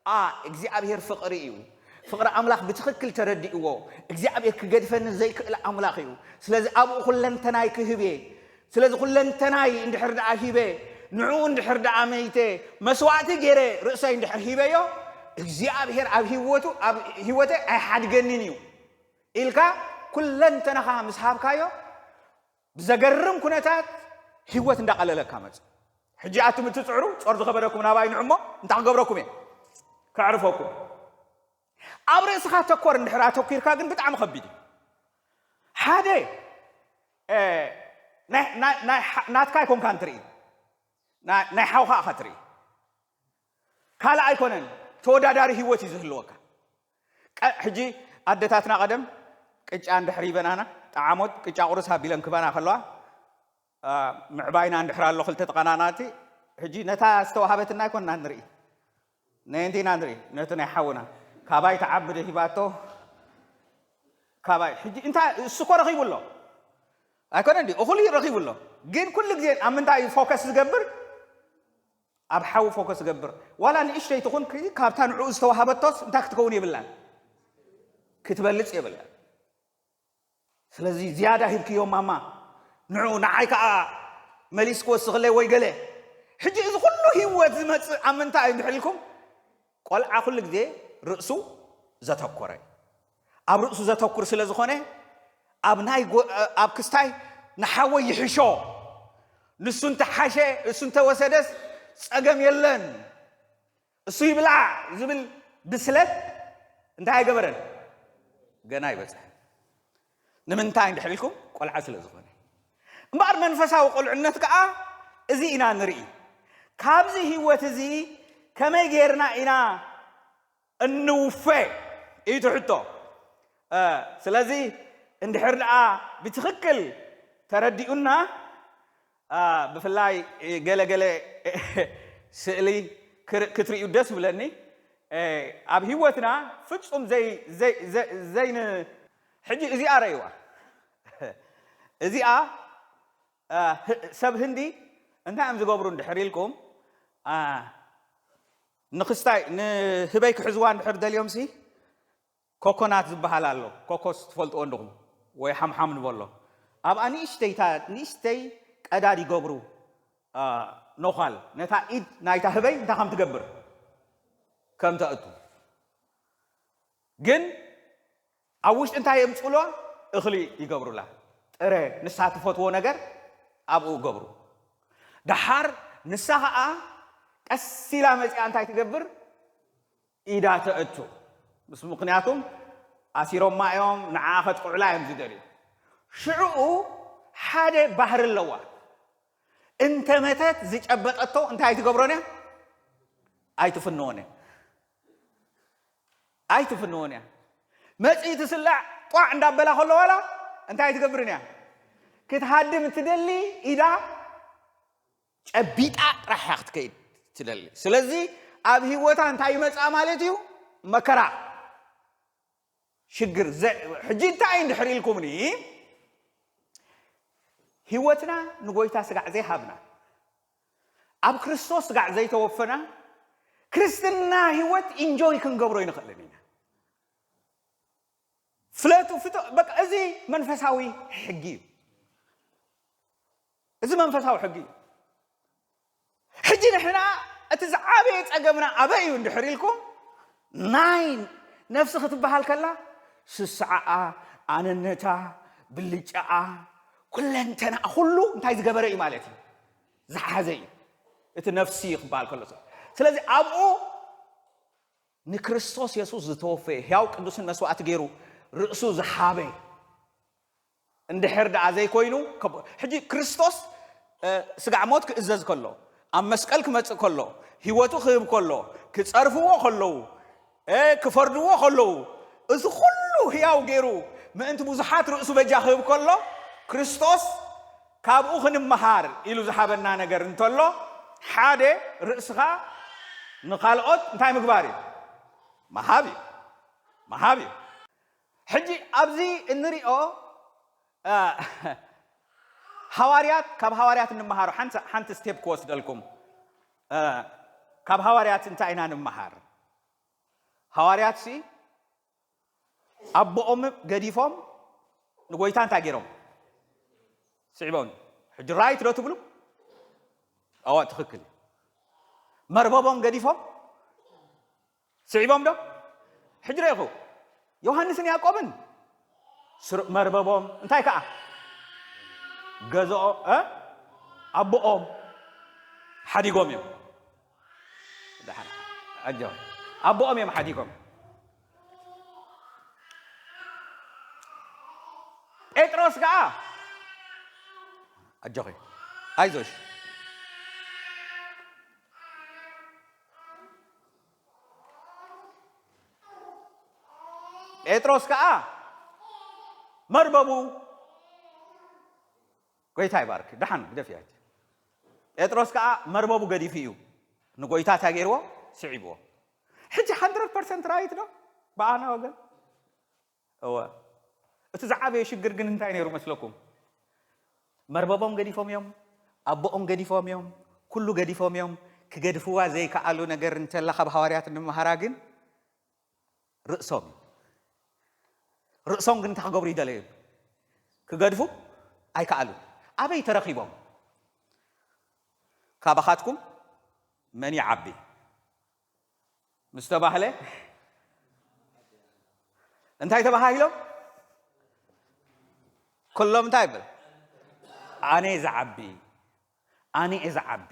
ኣ፣ እግዚኣብሔር ፍቕሪ እዩ። ፍቕሪ ኣምላኽ ብትኽክል ተረዲእዎ። እግዚኣብሔር ክገድፈኒ ዘይክእል ኣምላኽ እዩ። ስለዚ ኣብኡ ኩለንተናይ ክህብ እየ። ስለዚ ኩለንተናይ እንድሕር ደኣ ሂበ፣ ንዕኡ እንድሕር ደኣ መይተ፣ መስዋዕቲ ገይረ ርእሰይ እንድሕር ሂበዮ፣ እግዚኣብሔር ኣብ ህይወቱ፣ ኣብ ህይወተይ ኣይሓድገንን እዩ ኢልካ ኩለንተናኻ ምስ ሃብካዮ፣ ብዘገርም ኩነታት ህይወት እንዳቐለለካ መጽእ። ሕጂ ኣቱም እትጽዕሩ፣ ጾር ዝኸበደኩም ናባይ ንዑ እሞ፣ እንታይ ክገብረኩም እየ? ከዕርፈኩም። ኣብ ርእስኻ ተኮር እንድሕር ኣተኲርካ ግን ብጣዕሚ ከቢድ እዩ። ሓደ፣ እ፣ ናይ፣ ናይ፣ ናይ ሓ-፣ ናትካ ኣይኮንካን ትርኢ። ናይ፣ ናይ ሓውኻ ኢኻ ትርኢ። ካልእ ኣይኮነን፣ ተወዳዳሪ ህይወት እዩ ዝህልወካ። ቀ-፣ ሕጂ ኣደታትና ቀደም ቅጫ እንድሕር ይበናና፣ ጠዓሞት ቅጫ ቁርስ ኣቢለን ክበና ከለዋ፣ አ፣ ምዕባይና እንድሕር ኣሎ ክልተ ተቐናናቲ፣ ሕጂ ነታ ዝተዋሃበትና ኣይኮንና ንርኢ። ነየንቲ ኢና ንርኢ? ነቲ ናይ ሓውና። ካባይ ተዓቢ ዶ ሂባቶ? ካባይ። ሕጂ እንታይ እሱ እኮ ረኺቡ ኣሎ። ኣይኮነን ድዩ? እኹል እዩ ረኺቡ ኣሎ። ግን ኩሉ ግዜ ኣብ ምንታይ እዩ ፎከስ ዝገብር? ኣብ ሓዊ ፎከስ ዝገብር። ዋላ ንእሽተይ ትኹን ከ-፣ ካብታ ንዕኡ ዝተዋሃበቶስ እንታይ ክትከውን የብላን? ክትበልጽ የብላን። ስለዚ ዝያዳ ሂብክዮ ማማ፣ ንዑ ንዓይ ከኣ መሊስ ክወስኽለይ ወይ ገለ። ሕጂ እዚ ኩሉ ህይወት ዝመጽእ ኣብ ምንታይ እዩ እንድሕር ኢልኩም? ቆልዓ ኩሉ ግዜ ርእሱ ዘተኮረ እዩ። ኣብ ርእሱ ዘተኩር ስለ ዝኾነ፣ ኣብ ናይ ጎ-፣ ኣብ ክስታይ ንሓወይ ይሕሾ፣ ንሱ እንተሓሸ፣ እሱ እንተወሰደስ ጸገም የለን፣ እሱ ይብላዕ ዝብል ብስለት እንታይ ኣይገበረን? ገና ኣይበጽሐን። ንምንታይ እንድሕር ኢልኩም? ቆልዓ ስለ ዝኾነ። እምበኣር መንፈሳዊ ቁልዕነት ከኣ እዚ ኢና ንርኢ። ካብዚ ህይወት እዚ ከመይ ጌርና ኢና እንውፈ? እዩ እቲ ሕቶ። እ፣ ስለዚ እንድሕር ደኣ ብትኽክል ተረዲኡና፣ አ፣ ብፍላይ ገለ ገለ ስእሊ ክር-፣ ክትርእዩ ደስ ይብለኒ። እ፣ ኣብ ህይወትና ፍጹም ዘይ-፣ ዘይ-፣ ዘይ-፣ ዘይን-፣ ሕጂ እዚኣ ረእይዋ። እዚኣ፣ አ፣ ህ-፣ ሰብ ህንዲ እንታይ እዮም ዝገብሩ እንድሕር ኢልኩም፣ አ፣ ንኽስታይ፣ ንህበይ ክሕዝዋ እንድሕር ደልዮምሲ፣ ኮኮናት ዝበሃል ኣሎ። ኮኮስ ትፈልጥዎ እንዲኹም? ወይ ሓምሓም ንበሎ። ኣብኣ ንእሽተይታ፣ ንእሽተይ ቀዳድ ይገብሩ፣ አ፣ ነዃል። ነታ ኢድ ናይታ ህበይ እንታይ ከም ትገብር? ከም ተእቱ። ግን ኣብ ውሽጢ እንታይ የምጽእሉዋ? እኽሊ ይገብሩላ። ጥረ፣ ንሳ ትፈትዎ ነገር ኣብኡ ይገብሩ። ደሓር ንሳ ኸኣ ቀስ ኢላ መጺኣ እንታይ ትገብር? ኢዳ ተእቱ። ምስ ምኽንያቱም ኣሲሮማ እዮም፣ ንዓኣ ከጥቅዑላ እዮም ዝደልዩ። ሽዕኡ ሓደ ባህሪ ኣለዋ። እንተ መተት ዝጨበጠቶ እንታይ ኣይትገብሮን እያ? ኣይትፍንዎን እያ። ኣይትፍንዎን እያ። መጺእ ትስላዕ ጧዕ እንዳበላ ከሎ ዋላ እንታይ ትገብርን እያ? ክትሃድም እትደሊ ኢዳ ጨቢጣ ጥራሕ እያ ክትከይድ ትደሊ። ስለዚ ኣብ ህይወታ እንታይ ይመጽኣ ማለት እዩ? መከራ፣ ሽግር። ዘ- ሕጂ እንታይ እንድሕር ኢልኩምኒ፣ ህይወትና ንጎይታ ስጋዕ ዘይሃብና፣ ኣብ ክርስቶስ ስጋዕ ዘይተወፈና፣ ክርስትና ህይወት ኢንጆይ ክንገብሮ ይንኽእልን ኢና። ፍለጡ ፍቶ በቃ፣ እዚ መንፈሳዊ ሕጊ እዩ። እዚ መንፈሳዊ ሕጊ እዩ። ሕጂ ንሕና እቲ ዝዓበየ ጸገምና ኣበይ እዩ እንድሕር ኢልኩም፣ ናይ ነፍሲ ክትበሃል ከላ ስስዓኣ፣ ኣነነታ፣ ብልጫኣ፣ ኩለንተና ኩሉ እንታይ ዝገበረ እዩ ማለት እዩ፣ ዝሓዘ እዩ። እቲ ነፍሲ ክበሃል ከሎ ሰብ። ስለዚ ኣብኡ ንክርስቶስ የሱስ ዝተወፈየ ሕያው ቅዱስን መስዋእቲ ገይሩ ርእሱ ዝሃበ እንድሕር ደኣ ዘይኮይኑ፣ ከብ- ሕጂ ክርስቶስ፣ እ፣ ስጋዕ ሞት ክእዘዝ ከሎ፣ ኣብ መስቀል ክመጽእ ከሎ፣ ህይወቱ ክህብ ከሎ፣ ክጸርፍዎ ከለዉ፣ እ፣ ክፈርድዎ ከለዉ፣ እዚ ኩሉ ህያው ገይሩ ምእንቲ ብዙሓት ርእሱ በጃ ክህብ ከሎ፣ ክርስቶስ ካብኡ ክንመሃር ኢሉ ዝሃበና ነገር እንተሎ፣ ሓደ ርእስኻ ንኻልኦት እንታይ ምግባር እዩ? መሃብ እዩ። መሃብ እዩ። ሕጂ ኣብዚ እንሪኦ፣ እ፣ ሃዋርያት፣ ካብ ሃዋርያት እንመሃሮ ሓንቲ፣ ሓንቲ ስቴፕ ክወስደልኩም። እ፣ ካብ ሃዋርያት እንታይ ኢና ንምሃር? ሃዋርያት ሲ ኣቦኦም ገዲፎም ንጎይታ እንታይ ገይሮም? ስዒቦም። ሕጂ ራይት ዶ ትብሉ? ኣዋ፣ ትኽክል። መርበቦም ገዲፎም ስዒቦም ዶ? ሕጂ ረኢኹ፣ ዮሃንስን ያዕቆብን ስር- መርበቦም እንታይ ከኣ ገዝኦ፣ እ? ኣቦኦም ሓዲጎም እዮም። ደሓን፣ ኣጆ፣ ኣቦኦም እዮም ሓዲጎም። ጴጥሮስ ከኣ ኣጆኺ፣ ኣይዞሽ። ጴጥሮስ ከኣ መርበቡ፣ ጎይታ ይባርክ፣ ደሓን ግደፍያ። ጴጥሮስ ከኣ መርበቡ ገዲፉ እዩ ንጎይታ እንታይ ገይርዎ? ስዒብዎ። ሕጂ ሃንድረድ ፐርሰንት ራይት ዶ ብኣና ወገን? እወ። እቲ ዝዓበየ ሽግር ግን እንታይ ነይሩ መስለኩም? መርበቦም ገዲፎም እዮም፣ ኣቦኦም ገዲፎም እዮም፣ ኩሉ ገዲፎም እዮም። ክገድፍዋ ዘይከኣሉ ነገር እንተላ ካብ ሃዋርያት እንመሃራ ግን ርእሶም እዩ። ርእሶም ግን እንታይ ክገብሩ ይደለዩ? ክገድፉ ኣይከኣሉን። ኣበይ ተረኺቦም? ካባኻትኩም መን ይዓቢ? ምስ ተባህለ እንታይ ተባሃሂሎም? ኩሎም እንታይ ይብል? ኣነ ዝዓቢ፣ ኣነ እየ ዝዓቢ።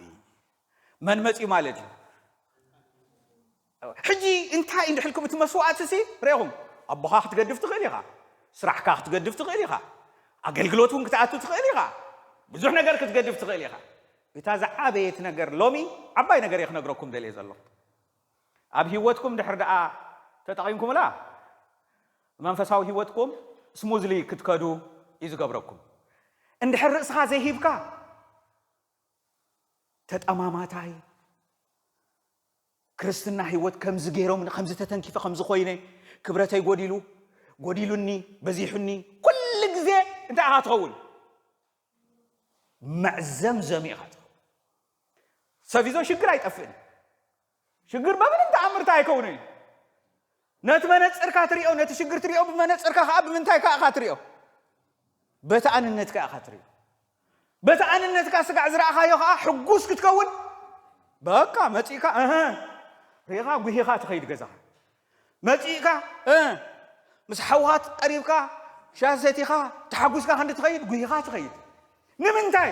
መን መፅዩ ማለት እዩ? ሕጂ እንታይ እንድሕልኩም እቲ መስዋእቲ ሲ ረኢኹም? ኣቦኻ ክትገድፍ ትኽእል ኢኻ፣ ስራሕካ ክትገድፍ ትኽእል ኢኻ፣ ኣገልግሎት እውን ክትኣቱ ትኽእል ኢኻ፣ ብዙሕ ነገር ክትገድፍ ትኽእል ኢኻ። እታ ዝዓበየት ነገር ሎሚ ዓባይ ነገር እየ ክነግረኩም ደልየ ዘሎ። ኣብ ህይወትኩም ድሕር ደኣ ተጠቒምኩምላ፣ መንፈሳዊ ህይወትኩም ስሙዝሊ ክትከዱ እዩ ዝገብረኩም። እንድሕር ርእስኻ ዘይሂብካ፣ ተጠማማታይ፣ ክርስትና ህይወት ከምዚ ገይሮም፣ ከምዚ ተተንኪፈ፣ ከምዚ ኮይነ፣ ክብረተይ ጎዲሉ፣ ጎዲሉኒ፣ በዚሑኒ፣ ኩሉ ግዜ እንታይ ኢኻ ትኸውን? መዕዘምዘሚ ኢኻ ትኸውን። ሰብ ይዞ ሽግር ኣይጠፍእን። ሽግር በምንም ተኣምር እንታይ ኣይከውንን እዩ። ነቲ መነጽርካ ትሪኦ፣ ነቲ ሽግር ትሪኦ ብመነጽርካ ከኣ ብምንታይ ከኣ ኢኻ ትሪኦ? በቲ ኣንነትካ ኢኻ ትሪኦ። በቲ ኣንነትካ ስጋዕ ዝረኣኻዮ ከኣ ሕጉስ ክትከውን፣ በቃ መጺእካ፣ እህ፣ ሪኢኻ ጉሂኻ ትኸይድ ገዛኻ። መጺእካ፣ እ፣ ምስ ሓውኻ ቀሪብካ፣ ሻሂ ሰቲኻ፣ ተሓጉስካ ክንዲ ትኸይድ፣ ጉሂኻ ትኸይድ። ንምንታይ?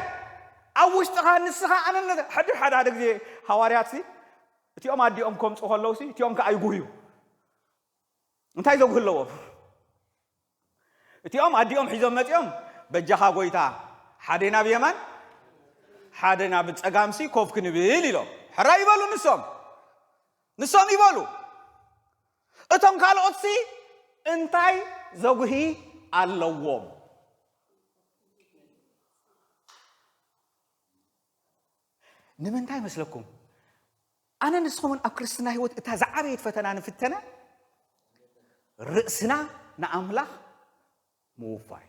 ኣብ ውሽጥኻ ንስኻ ኣንነት፣ ሕድር ሓደ ሓደ ግዜ ሃዋርያትሲ፣ እቲኦም ኣዲኦም ከምጹ ከለውሲ፣ እቲኦም ከኣ ይጉህዩ። እንታይ ዘጉህ ኣለዎም? እቲኦም ኣዲኦም ሒዞም መጺኦም፣ "በጃኻ ጎይታ፣ ሓደ ናብ የማን፣ ሓደ ናብ ጸጋምሲ ኮፍ ክንብል" ኢሎም። ሕራይ ይበሉ ንሶም። ንሶም ይበሉ። እቶም ካልኦትሲ እንታይ ዘጉሂ ኣለዎም? ንምንታይ መስለኩም? ኣነ ንስኹምን ኣብ ክርስትና ህይወት እታ ዝዓበየት ፈተና ንፍተና ርእስና ንኣምላኽ ምውፋይ።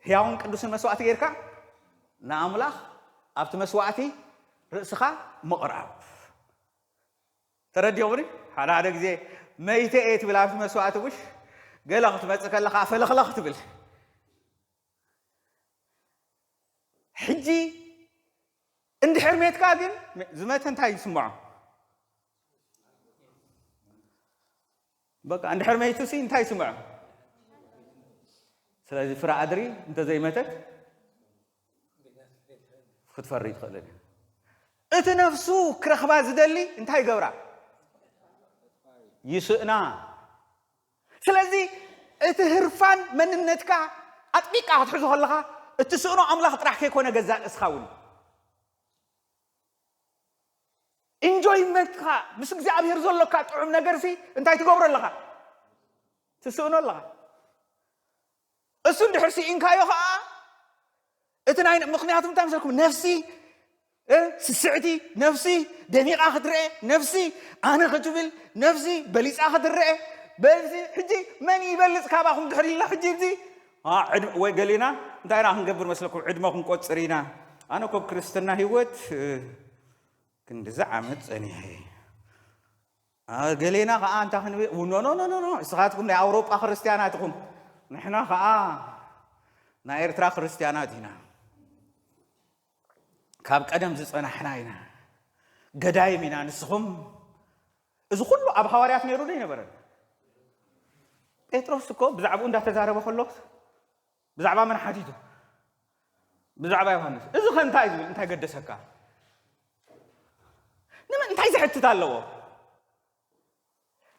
ሕያውን ቅዱስን መስዋዕቲ ጌርካ ንኣምላኽ ኣብቲ መስዋዕቲ ርእስኻ ምቕራብ። ተረዲኦምኒ? ሓደ ሓደ ግዜ መይተ እየ ትብል ኣብቲ መስዋዕቲ፣ ምሽ ገለ ክትመጽእ ከለኻ ፈለኽለኽ ትብል። ሕጂ እንድሕር ሜትካ ግን ዝመተ እንታይ ይስምዖ? በቃ እንድሕር መይቱ ሲ እንታይ ይስምዖ? ስለዚ ፍረ ኣድሪ እንተዘይመተት ክትፈሪ ትኽእልን እያ። እቲ ነፍሱ ክረኽባ ዝደሊ እንታይ ይገብራ? ይስእና። ስለዚ እቲ ህርፋን መንነትካ ኣጥቢቃ ክትሕዞ ከለኻ እትስእኖ ኣምላኽ ጥራሕ ከይኮነ ገዛእ ርእስኻ እውን ኢንጆይመንትካ ምስ እግዚኣብሔር ዘሎካ ጥዑም ነገርሲ እንታይ ትገብሮ ኣለኻ? ትስእኖ ኣለኻ። እሱ እንድሕር ስኢንካዮ ኸዓ እቲ ናይ ምክንያቱ እንታይ መሰልኩም? ነፍሲ እ፣ ስስዕቲ፣ ነፍሲ ደሚቓ ክትረአ፣ ነፍሲ ኣነ ክትብል፣ ነፍሲ በሊፃ ክትረአ። በዚ ሕጂ መን ይበልፅ ካባኹም ድሕር ኢልና ሕጂ እዚ ኣ፣ ዕድ- ወይ ገሊና እንታይ ኢና ክንገብር መስለኩም? ዕድመ ክንቆፅር ኢና። ኣነ ኮብ ክርስትና ህይወት እ፣ ክንድዚ ዓመት ጸኒሐ። አ፣ ገሌና ኸዓ እንታይ ክንብል? ኖ፣ ኖ፣ ኖ፣ ኖ፣ ኖ፣ ንስኻትኩም ናይ ኣውሮጳ ክርስትያናት ኢኹም። ንሕና ኸዓ ናይ ኤርትራ ክርስትያናት ኢና። ካብ ቀደም ዝጸናሕና ኢና። ገዳይም ኢና ንስኹም። እዚ ኩሉ ኣብ ሃዋርያት ነይሩ ዶ ኣይነበረን? ጴጥሮስ እኮ ብዛዕባኡ እንዳተዛረበ ከሎ ብዛዕባ መን ሓቲቱ? ብዛዕባ ዮሃንስ። እዚ ኸ እንታይ ዝብል? እንታይ ገደሰካ? ንመን እንታይ ዘሕትት ኣለዎ?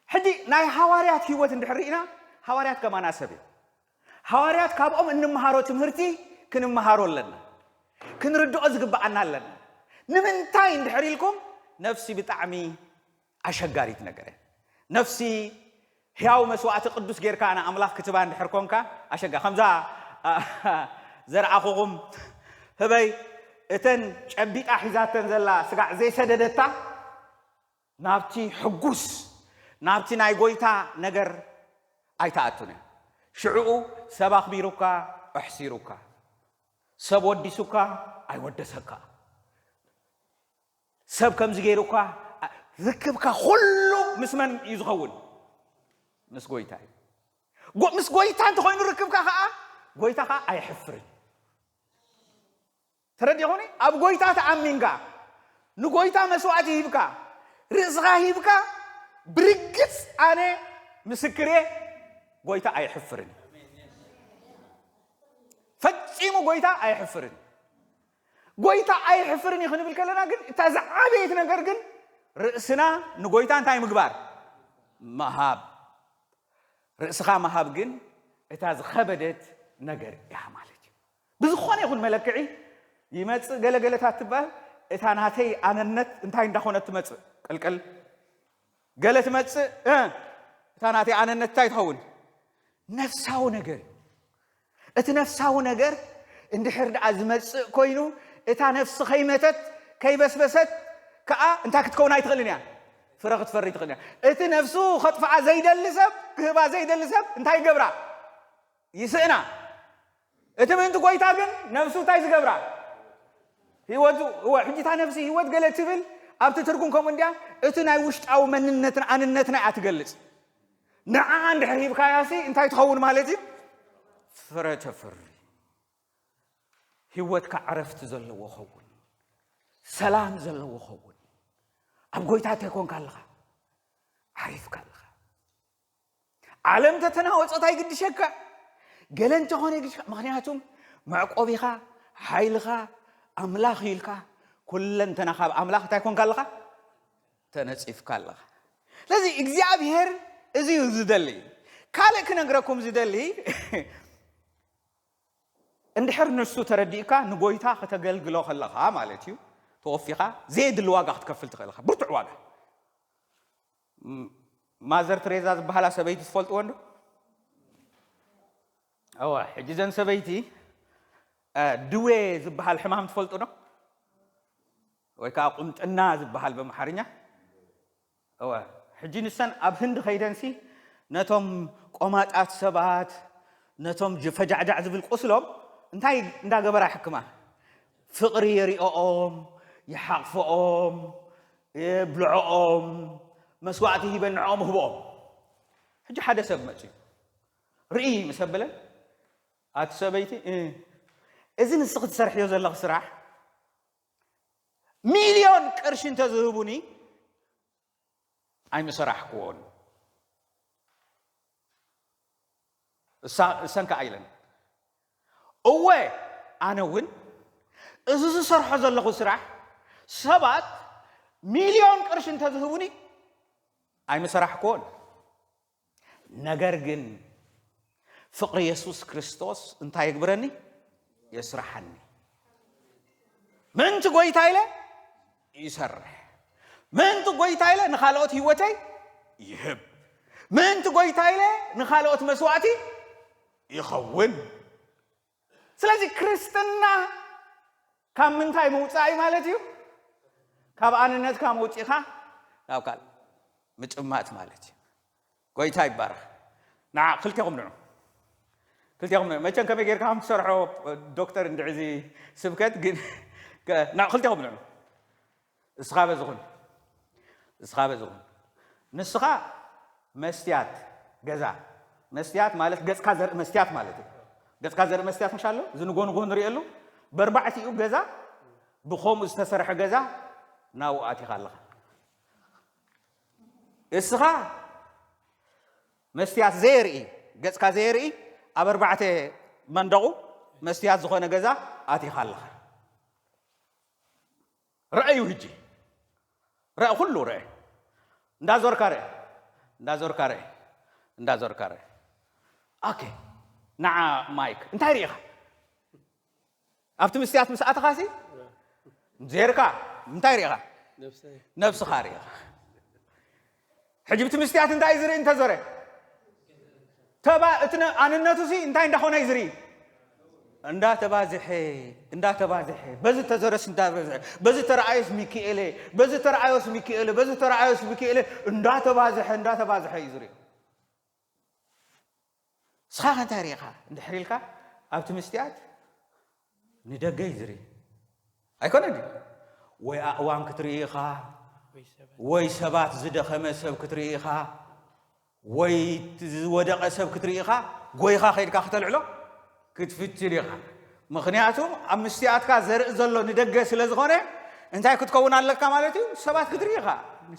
ሕጂ ናይ ሃዋርያት ህይወት እንድሕር ርኢና፣ ሃዋርያት ከማና ሰብ እዮም። ሃዋርያት ካብኦም እንምሃሮ ትምህርቲ ክንምሃሮ ኣለና። ክንርድኦ ዝግብኣና ኣለና። ንምንታይ እንድሕር ኢልኩም፣ ነፍሲ ብጣዕሚ ኣሸጋሪት ነገር እያ። ነፍሲ ሕያው መስዋእቲ ቅዱስ ጌርካ ንኣምላኽ ክትባ እንድሕር ኮንካ ኣሸጋ-፣ ከምዛ ዘርኣኹኹም ህበይ እተን ጨቢጣ ሒዛተን ዘላ ስጋዕ ዘይሰደደታ ናብቲ ሕጉስ፣ ናብቲ ናይ ጎይታ ነገር ኣይትኣቱን እያ። ሽዕኡ ሰብ ኣኽቢሩካ፣ ኣሕሲሩካ፣ ሰብ ወዲሱካ፣ ኣይወደሰካ፣ ሰብ ከምዚ ገይሩካ፣ ርክብካ ኩሉ ምስ መን እዩ ዝኸውን? ምስ ጎይታ እዩ። ጎ-፣ ምስ ጎይታ እንተኾይኑ ርክብካ ኸዓ፣ ጎይታ ኸዓ ኣይሕፍርን። ተረዲኹኒ? ኣብ ጎይታ ተኣሚንካ፣ ንጎይታ መስዋዕቲ ሂብካ፣ ርእስኻ ሂብካ፣ ብርግጽ ኣነ ምስክር እየ፣ ጎይታ ኣይሕፍርን። ፈጺሙ ጎይታ ኣይሕፍርን። ጎይታ ኣይሕፍርን እዩ ክንብል ከለና ግን፣ እታ ዝዓበየት ነገር ግን፣ ርእስና ንጎይታ እንታይ ምግባር? ምሃብ። ርእስኻ ምሃብ ግን እታ ዝኸበደት ነገር እያ ማለት እዩ። ብዝኾነ ይኹን መለክዒ ይመጽእ ገለገለታት ትበሃል፣ እታ ናተይ ኣነነት እንታይ እንዳኾነት ትመጽእ? ቅልቅል። ገለ ትመጽእ፣ እ፣ እታ ናተይ ኣነነት እንታይ ትኸውን? ነፍሳዊ ነገር እዩ። እቲ ነፍሳዊ ነገር እንድሕር ደኣ ዝመጽእ ኮይኑ፣ እታ ነፍሲ ከይመተት፣ ከይበስበሰት ከኣ እንታይ ክትከውን ኣይትኽእልን እያ? ፍረ ክትፈሪ ትኽእል እያ። እቲ ነፍሱ ከጥፍኣ ዘይደሊ ሰብ፣ ክህባ ዘይደሊ ሰብ እንታይ ይገብራ? ይስእና። እቲ ምእንቲ ጎይታ ግን ነፍሱ እንታይ ዝገብራ? ህይወቱ፣ እወ፣ ሕጂ እታ ነፍሲ ህይወት ገለ ትብል፣ ኣብቲ ትርጉም ከምኡ እንድያ፣ እቲ ናይ ውሽጣዊ መንነትን ኣንነትና እያ ትገልጽ። ንዓኣ እንድሕር ሂብካያሲ እንታይ ትኸውን ማለት እዩ? ፍረ ተፍሪ። ህይወትካ ዕረፍቲ ዘለዎ ኸውን፣ ሰላም ዘለዎ ኸውን። ኣብ ጎይታ እንተይኮንካ ኣለኻ፣ ዓሪፍካ ኣለኻ። ዓለም ተተናወጸት ኣይግድሸካ፣ ገለ እንተኾነ ይግድሸካ። ምኽንያቱም መዕቆቢኻ፣ ሓይልኻ፣ ኣምላኽ ኢልካ፣ ኩለንተናኻ ኣብ ኣምላኽ እንታይ ኮንካ ኣለኻ? ተነጺፍካ ኣለኻ። ስለዚ እግዚኣብሔር እዚ እዩ ዝደሊ። ካልእ ክነግረኩም ዝደሊ፣ እንድሕር ንሱ ተረዲእካ ንጎይታ ከተገልግሎ ከለኻ ማለት እዩ፣ ተወፊኻ ዘየድሊ ዋጋ ክትከፍል ትኽእል ኢኻ፣ ብርቱዕ ዋጋ። ም-፣ ማዘር ትሬዛ ዝበሃላ ሰበይቲ ትፈልጥዎ እንዶ? እወ፣ ሕጂ ዘን ሰበይቲ ድዌ ዝበሃል ሕማም ትፈልጡ ዶ? ወይ ከዓ ቁንጥና ዝበሃል በምሓርኛ። እወ፣ ሕጂ ንሰን ኣብ ህንዲ ከይደንሲ ነቶም ቆማጣት ሰባት፣ ነቶም ፈጃዕጃዕ ዝብል ቁስሎም እንታይ እንዳገበራ ይሕክማ? ፍቕሪ የሪኦኦም፣ ይሓቕፈኦም፣ የብልዖኦም፣ መስዋዕቲ ሂበን ንዕኦም ህቦኦም። ሕጂ ሓደ ሰብ መፅዩ ርኢ ምስ ኣበለን፣ ኣቲ ሰበይቲ፣ እዚ ንስኺ ትሰርሕዮ ዘለኺ ስራሕ ሚልዮን ቅርሺ እንተዝህቡኒ ኣይምሰራሕክዎን። እሳ- እሰን ከኣ ኢለን፣ እወ፣ ኣነ እውን እዚ ዝሰርሖ ዘለኹ ስራሕ ሰባት ሚልዮን ቅርሺ እንተዝህቡኒ ኣይምሰራሕክዎን። ነገር ግን ፍቕሪ የሱስ ክርስቶስ እንታይ የግብረኒ? የስርሓኒ። ምእንቲ ጎይታ ኢለ ይሰርሕ። ምእንቲ ጎይታ ኢለ ንኻልኦት ህይወተይ ይህብ። ምእንቲ ጎይታ ኢለ ንኻልኦት መስዋዕቲ ይኸውን። ስለዚ ክርስትና ካብ ምንታይ ምውፃእ እዩ ማለት እዩ? ካብ ኣንነትካ መውፂኻ ናብ ካልእ ምጭማት ማለት እዩ። ጎይታ ይባረኽ። ንዓ ክልቴኹም ንዑ። ክልቴኹም ንዑ። መቸም ከመይ ጌርካ ከም ትሰርሖ ዶክተር እንድዒ እዚ ስብከት ግን ከ- ንዓ ክልቴኹም ንዑ። እስኻ በዚ ኹን። እስኻ በዚ ኹን። ንስኻ መስትያት ገዛ። መስትያት ማለት ገጽካ ዘርኢ መስትያት ማለት እዩ። ገጽካ ዘርኢ መስትያት ምሽ ኣሎ? እዚ ንጎንጎ ንሪእሉ። በርባዕቲኡ ገዛ ብኸምኡ ዝተሰርሐ ገዛ ናብኡ ኣቲኻ ኣለኻ። እስኻ መስትያት ዘየርኢ፣ ገጽካ ዘየርኢ ኣብ ኣርባዕተ መንደቑ መስትያት ዝኾነ ገዛ ኣቲኻ ኣለኻ። ረአዩ ህጂ። ረአ ኩሉ ረአ። እንዳዞርካ ረአ። እንዳዞርካ ረአ። እንዳዞርካ ረአ። ኦኬ። ንዓ ማይክ እንታይ ርኢኻ? ኣብቲ መስትያት ምስ ኣተኻሲ ዜርካ እንታይ ርኢኻ? ነብስኻ ርኢኻ። ሕጂ ብቲ መስትያት እንታይ ዝርኢ እንተዞረ? ተባ እቲ ኣንነቱ ሲ እንታይ እንዳኾነ እዩ ዝርኢ? እንዳተባዝሐ እንዳተባዝሐ በዚ ተዘረስ እንዳበዝሐ በዚ ተረኣዮስ ሚኪኤለ በዚ ተረኣዮስ ሚኪኤለ በዚ ተረኣዮስ ሚኪኤለ እንዳተባዝሐ እንዳተባዝሐ እዩ ዝርኢ። ንስኻ ከ እንታይ ርኢኻ እንድሕር ኢልካ ኣብቲ መስትያት ንደገ እዩ ዝርኢ። ኣይኮነን ድዩ? ወይ ኣእዋም ክትርኢ ኢኻ፣ ወይ ሰባት ዝደኸመ ሰብ ክትርኢ ኢኻ፣ ወይ ዝወደቐ ሰብ ክትርኢ ኢኻ፣ ጎይኻ ከይድካ ክተልዕሎ ክትፍትን ኢኻ። ምኽንያቱ ኣብ መስትያትካ ዘርኢ ዘሎ ንደገ ስለ ዝኾነ እንታይ ክትከውን ኣለካ ማለት እዩ? ሰባት ክትርኢ ኢኻ፣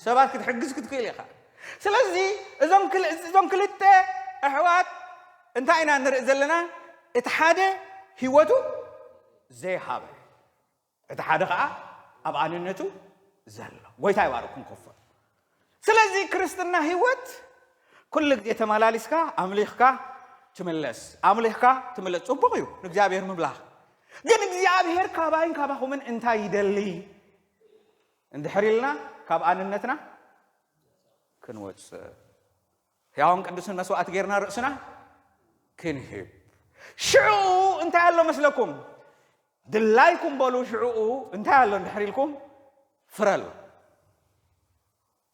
ሰባት ክትሕግዝ ክትክእል ኢኻ። ስለዚ እዞም ክል- እዞም ክልተ ኣሕዋት እንታይ ኢና ንርኢ ዘለና? እቲ ሓደ ህይወቱ ዘይሃበ፣ እቲ ሓደ ኸዓ ኣብ ኣንነቱ ዘሎ። ጎይታ ይባርኩም ከፎ። ስለዚ ክርስትና ህይወት ኩሉ ግዜ ተመላሊስካ ኣምሊኽካ ትምለስ ኣምሊኽካ ትምለስ። ፅቡቕ እዩ ንእግዚኣብሔር ምምላኽ። ግን እግዚኣብሔር ካባይን ካባኹምን እንታይ ይደሊ? እንድሕር ኢልና ካብ ኣንነትና ክንወፅእ ሕያውን ቅዱስን መስዋዕቲ ጌርና ርእስና ክንህብ። ሽዑ እንታይ ኣሎ መስለኩም? ድላይኩም በሉ። ሽዑኡ እንታይ ኣሎ እንድሕር ኢልኩም? ፍረ ኣሎ።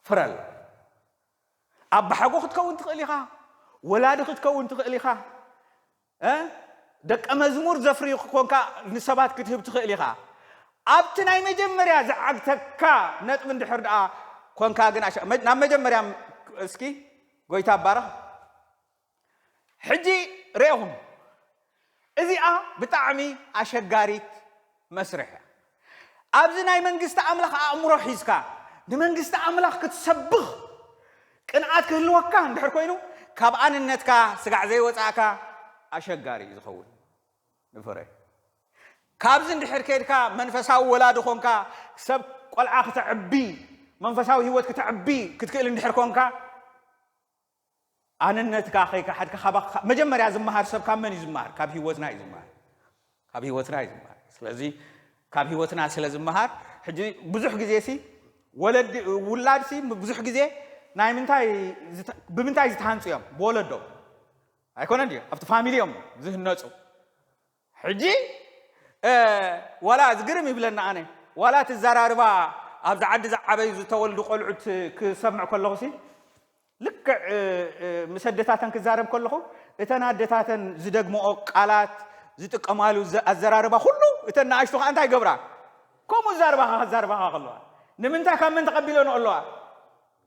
ፍረ ኣሎ። ኣባሓጎ ክትከውን ትኽእል ኢኻ። ወላዲ ክትከውን ትኽእል ኢኻ። እ? ደቀ መዝሙር ዘፍሪ ኮንካ ንሰባት ክትህብ ትኽእል ኢኻ። ኣብቲ ናይ መጀመርያ ዝዓግተካ ነጥቢ እንድሕር ደኣ ኮንካ ግን ኣሸ- መ- ናብ መጀመርያ እስኪ ጎይታ ባረኽ። ሕጂ ርኤኹም፣ እዚኣ ብጣዕሚ ኣሸጋሪት መስርሕ እያ። ኣብዚ ናይ መንግስቲ ኣምላኽ ኣእምሮ ሒዝካ ንመንግስቲ ኣምላኽ ክትሰብኽ ቅንኣት ክህልወካ እንድሕር ኮይኑ ካብ ኣንነትካ ስጋዕ ዘይወፃእካ ኣሸጋሪ እዩ ዝኸውን። ንፍረ ካብዚ እንድሕር ከይድካ መንፈሳዊ ወላዲ ኮንካ ሰብ ቆልዓ ክተዕቢ መንፈሳዊ ህይወት ክተዕቢ ክትክእል እንድሕር ኮንካ ኣንነትካ ከይከሓድካ ካባኻ መጀመርያ ዝመሃር ሰብ ካብ መን እዩ ዝመሃር? ካብ ህይወትና እዩ ዝመሃር። ካብ ህይወትና እዩ ዝመሃር። ስለዚ ካብ ህይወትና ስለ ዝመሃር ሕጂ ብዙሕ ግዜ ሲ ወለዲ ውላድ ሲ ብዙሕ ግዜ ናይ ምንታይ ዝተ- ብምንታይ ዝተሃንፁ እዮም? ብወለዶም ኣይኮነን ድዩ? ኣብቲ ፋሚሊ እዮም ዝህነፁ። ሕጂ እ፣ ዋላ ዝግርም ይብለና ኣነ፣ ዋላ እቲ ዘራርባ ኣብዚ ዓዲ ዝዓበዩ ዝተወልዱ ቆልዑት ክሰምዕ ከለኹ ሲ ልክዕ እ፣ እ፣ ምስ ኣደታተን ክዛረብ ከለኹ እተን ኣደታተን ዝደግመኦ ቃላት ዝጥቀማሉ ዘ- ኣዘራርባ ኩሉ እተን ንኣሽቱ ከዓ እንታይ ይገብራ? ከምኡ ዛርባኻ ክዛርባኻ ከለዋ ንምንታይ ካብ መን ተቐቢለንኦ ኣለዋ?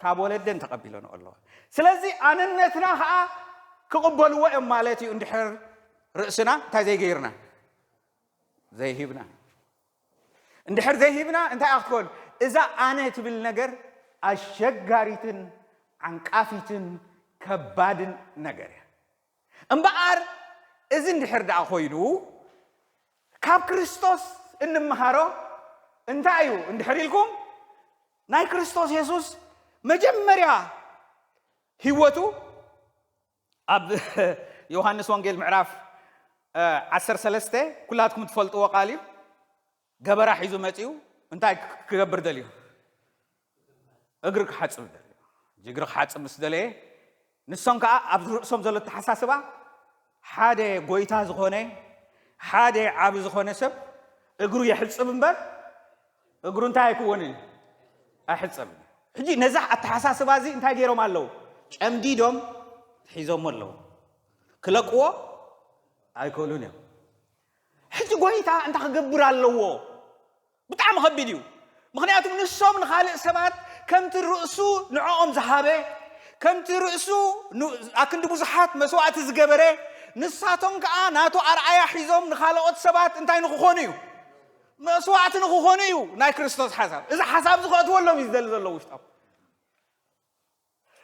ካብ ወለደን ተቐቢለንኦ ኣለዋ። ስለዚ ኣነነትና ከዓ ክቕበልዎ እዮም ማለት እዩ። እንድሕር ርእስና እንታይ ዘይገይርና ዘይሂብና እንድሕር ዘይሂብና እንታይ ክትኮን? እዛ ኣነ ትብል ነገር ኣሸጋሪትን ዓንቃፊትን ከባድን ነገር እያ። እምበኣር እዚ እንድሕር ደኣ ኮይኑ ካብ ክርስቶስ እንምሃሮ እንታይ እዩ እንድሕር ኢልኩም ናይ ክርስቶስ የሱስ መጀመርያ ህይወቱ ኣብ ዮሃንስ ወንጌል ምዕራፍ እ፣ ዓሰርተ ሰለስተ ኩላትኩም ትፈልጥዎ ቃል እዩ። ገበራ ሒዙ መፂኡ እንታይ ክገብር ደልዩ? እግሪ ክሓፅብ ደልዩ። እግሪ ክሓፅብ ምስ ደለየ ንሶም ከዓ ኣብ ርእሶም ዘሎ ተሓሳስባ ሓደ ጎይታ ዝኾነ ሓደ ዓቢ ዝኾነ ሰብ እግሩ የሕፅብ እምበር እግሩ እንታይ ኣይክወንን ኣይሕፀብን። ሕጂ ነዛ ኣተሓሳስባ እዚ እንታይ ገይሮም ኣለዉ? ጨምዲዶም ሒዞሞ ኣለዉ። ክለቅዎ ኣይክእሉን እዮም። ሕጂ ጎይታ እንታይ ክገብር ኣለዎ? ብጣዕሚ ከቢድ እዩ። ምክንያቱም ንሶም ንኻልእ ሰባት ከምቲ ርእሱ ንዕኦም ዝሃበ ከምቲ ርእሱ ን- ኣክንዲ ብዙሓት መስዋእቲ ዝገበረ ንሳቶም ከዓ ናቱ ኣርኣያ ሒዞም ንካልኦት ሰባት እንታይ ንክኾኑ እዩ? መስዋዕቲ ንክኾኑ እዩ ናይ ክርስቶስ ሓሳብ። እዚ ሓሳብ እዚ ከእትወሎም እዩ ዝደሊ ዘሎ ውሽጦም።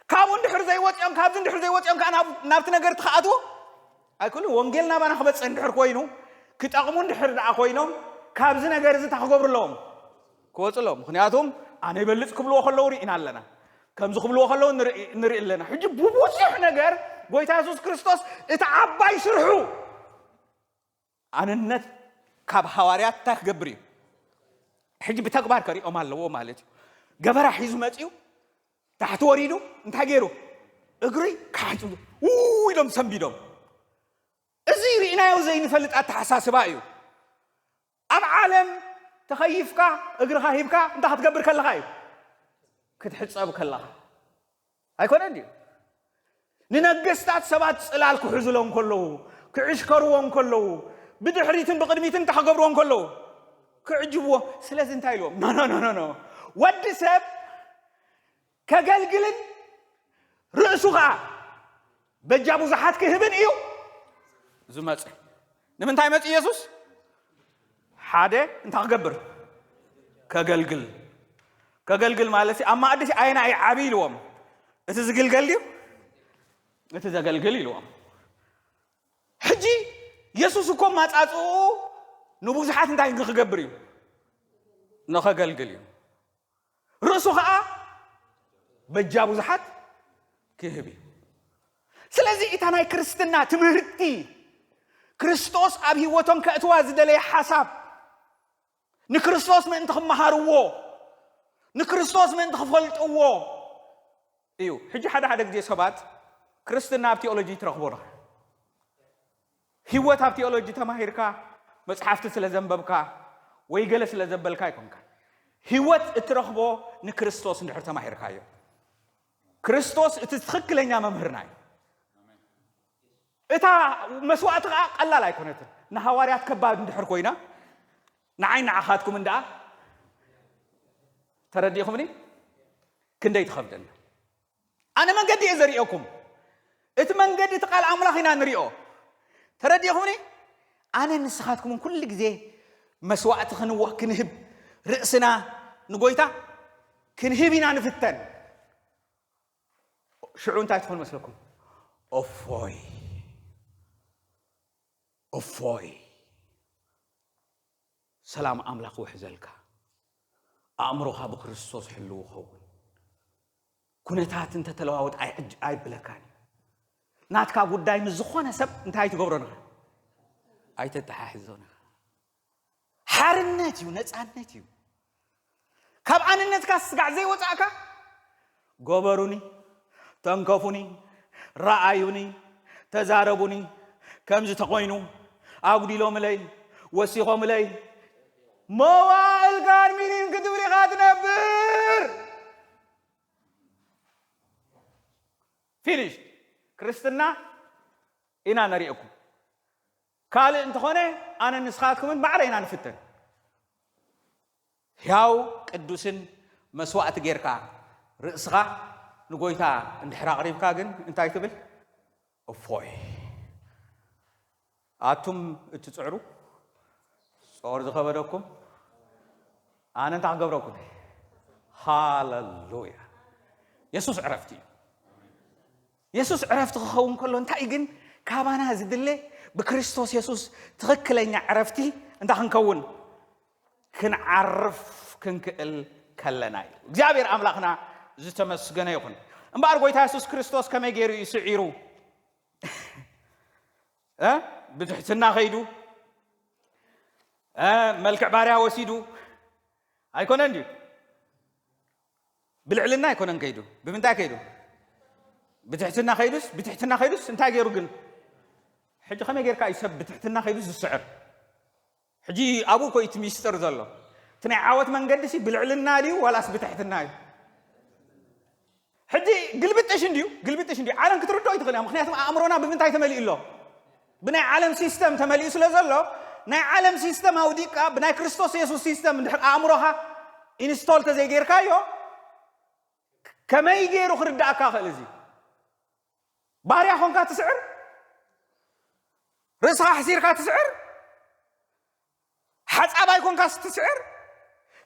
ካብኡ እንድሕር ዘይወፅኦም ካብዚ እንድሕር ዘይወፅኦም ከዓ ናብ- ናብቲ ነገር ትክኣትዎ ኣይክእሉን። ወንጌል ናባና ክበፅሕ እንድሕር ኮይኑ ክጠቕሙ እንድሕር ደኣ ኮይኖም ካብዚ ነገር እዚ እንታይ ክገብሩ ኣለዎም? ክወፁ ኣለዎም። ምክንያቱም ኣነ ይበልፅ ክብልዎ ከለዉ ርኢና ኣለና። ከምዚ ክብልዎ ከለዉ ንርኢ ኣለና። ሕጂ ብብዙሕ ነገር ጎይታ የሱስ ክርስቶስ እቲ ዓባይ ስርሑ ኣነነት ካብ ሃዋርያት እንታይ ክገብር እዩ? ሕጂ ብተግባር ከሪኦም ኣለዎ ማለት እዩ። ገበራ ሒዙ መፅዩ ታሕቲ ወሪዱ እንታይ ገይሩ? እግሪ ካሕፁ ው ኢሎም ሰንቢዶም። እዚ ርኢናዮ ዘይንፈልጥ ኣተሓሳስባ እዩ። ኣብ ዓለም ተኸይፍካ እግርኻ ሂብካ እንታይ ክትገብር ከለኻ እዩ? ክትሕፀብ ከለኻ ኣይኮነን ድዩ? ንነገስታት ሰባት ፅላል ክሕዙሎም ከለዉ ክዕሽከርዎም ከለዉ ብድሕሪትን ብቅድሚትን እንታይ ክገብርዎም ከለዉ ክዕጅብዎ። ስለዚ እንታይ ኢልዎም? ኖ ኖ ኖ ኖ ወዲ ሰብ ከገልግልን ርእሱ ከዓ በጃ ብዙሓት ክህብን እዩ ዝመፀ። ንምንታይ መፅ ኢየሱስ? ሓደ እንታይ ክገብር? ከገልግል። ከገልግል ማለት ኣብ ማእዲ ኣየና እዩ ዓብይ ኢልዎም? እቲ ዝግልገል ድዩ እቲ ዘገልግል ኢልዎም። ሕጂ የሱስ እኮ ማፃፅኡ ንብዙሓት እንታይ ንክገብር እዩ? ንኸገልግል እዩ። ርእሱ ከዓ በጃ ብዙሓት ክህብ እዩ። ስለዚ እታ ናይ ክርስትና ትምህርቲ ክርስቶስ ኣብ ህይወቶም ከእትዋ ዝደለየ ሓሳብ ንክርስቶስ ምእንቲ ክመሃርዎ ንክርስቶስ ምእንቲ ክፈልጥዎ እዩ። ሕጂ ሓደ ሓደ ግዜ ሰባት ክርስትና ኣብ ቴኦሎጂ ትረኽቦ ዲኻ? ህይወት ኣብ ቴኦሎጂ ተማሂርካ መፅሓፍቲ ስለ ዘንበብካ ወይ ገለ ስለ ዘበልካ ኣይኮንካ። ህይወት እትረኽቦ ንክርስቶስ እንድሕር ተማሂርካዮ ክርስቶስ እቲ ትኽክለኛ መምህርና እዩ። እታ መስዋእቲ ከዓ ቀላል ኣይኮነትን። ንሃዋርያት ከባድ እንድሕር ኮይና ንዓይ ንዓኻትኩም እንዳ ተረዲእኹምኒ ክንደይ ትኸብደና። ኣነ መንገዲ እየ ዘርእየኩም። እቲ መንገዲ እቲ ቃል ኣምላኽ ኢና ንሪኦ። ተረዲእኹምኒ? ኣነ ንስኻትኩምን ኩሉ ግዜ መስዋእቲ ክንወ ክንህብ ርእስና ንጎይታ ክንህብ ኢና ንፍተን። ሽዑ እንታይ ትኾን መስለኩም? እፎይ እፎይ ሰላም ኣምላኽ ውሕዘልካ። ኣእምሮኻ ብክርስቶስ ሕልው ኸውን። ኩነታት እንተተለዋወጥ ኣይዕጅ- ኣይብለካን እዩ። ናትካ ጉዳይ ምስ ዝኾነ ሰብ እንታይ ኣይትገብሮን ኢኻ? ኣይተተሓሕዞን ኢኻ። ሓርነት እዩ፣ ነፃነት እዩ። ካብ ኣንነትካ ስጋዕ ዘይወፃእካ ጎበሩኒ፣ ተንከፉኒ፣ ረኣዩኒ፣ ተዛረቡኒ። ከምዚ ተኾይኑ ኣጉዲሎምለይ፣ ወሲኾምለይ። መዋእልካን ሚኒን ክትብል ኢኻ ትነብር። ፊኒሽ። ክርስትና ኢና ነሪእኩም። ካልእ እንተኾነ ኣነ ንስኻትኩምን ማዕረ ኢና ንፍተን። ሕያው ቅዱስን መስዋእቲ ጌርካ ርእስኻ ንጎይታ እንድሕር ኣቕሪብካ ግን እንታይ ትብል? እፎይ። ኣቱም እትጽዕሩ ጾር ዝኸበደኩም ኣነ እንታይ ክገብረኩም? ሃለሉያ። የሱስ ዕረፍቲ እዩ። የሱስ ዕረፍቲ ክኸውን ከሎ እንታይ ግን ካባና ዝድለ? ብክርስቶስ የሱስ ትኽክለኛ ዕረፍቲ እንታይ ክንከውን? ክንዓርፍ ክንክእል ከለና እዩ። እግዚኣብሔር ኣምላኽና ዝተመስገነ ይኹን። እምበኣር ጎይታ የሱስ ክርስቶስ ከመይ ገይሩ እዩ ስዒሩ? እ? ብትሕትና ከይዱ፣ እ፣ መልክዕ ባርያ ወሲዱ ኣይኮነን ድዩ? ብልዕልና ኣይኮነን ከይዱ። ብምንታይ ከይዱ? ብትሕትና ከይዱስ፣ ብትሕትና ከይዱስ እንታይ ገይሩ ግን? ሕጂ ከመይ ጌርካ እዩ ሰብ ብትሕትና ከይዱ ዝስዕር? ሕጂ ኣብኡ እኮ እዩ እቲ ሚስጥር ዘሎ። እቲ ናይ ዓወት መንገዲ ሲ ብልዕልና ድዩ ዋላስ ብትሕትና እዩ? ሕጂ ግልብጥሽ እንድዩ፣ ግልብጥሽ እንድዩ። ዓለም ክትርድኦ ይትኽእል እያ። ምኽንያቱም ኣእምሮና ብምንታይ ተመሊኡ ኣሎ? ብናይ ዓለም ሲስተም ተመሊኡ ስለ ዘሎ፣ ናይ ዓለም ሲስተም ኣውዲቕካ ብናይ ክርስቶስ የሱስ ሲስተም እንድሕር ኣእምሮኻ ኢንስቶል ተዘይጌርካዮ፣ ከመይ ገይሩ ክርድኣካ ክእል እዚ? ባርያ ኾንካ ትስዕር? ርእስኻ ኣሕሲርካ ትስዕር? ሓጻባይ ኮንካ ትስዕር?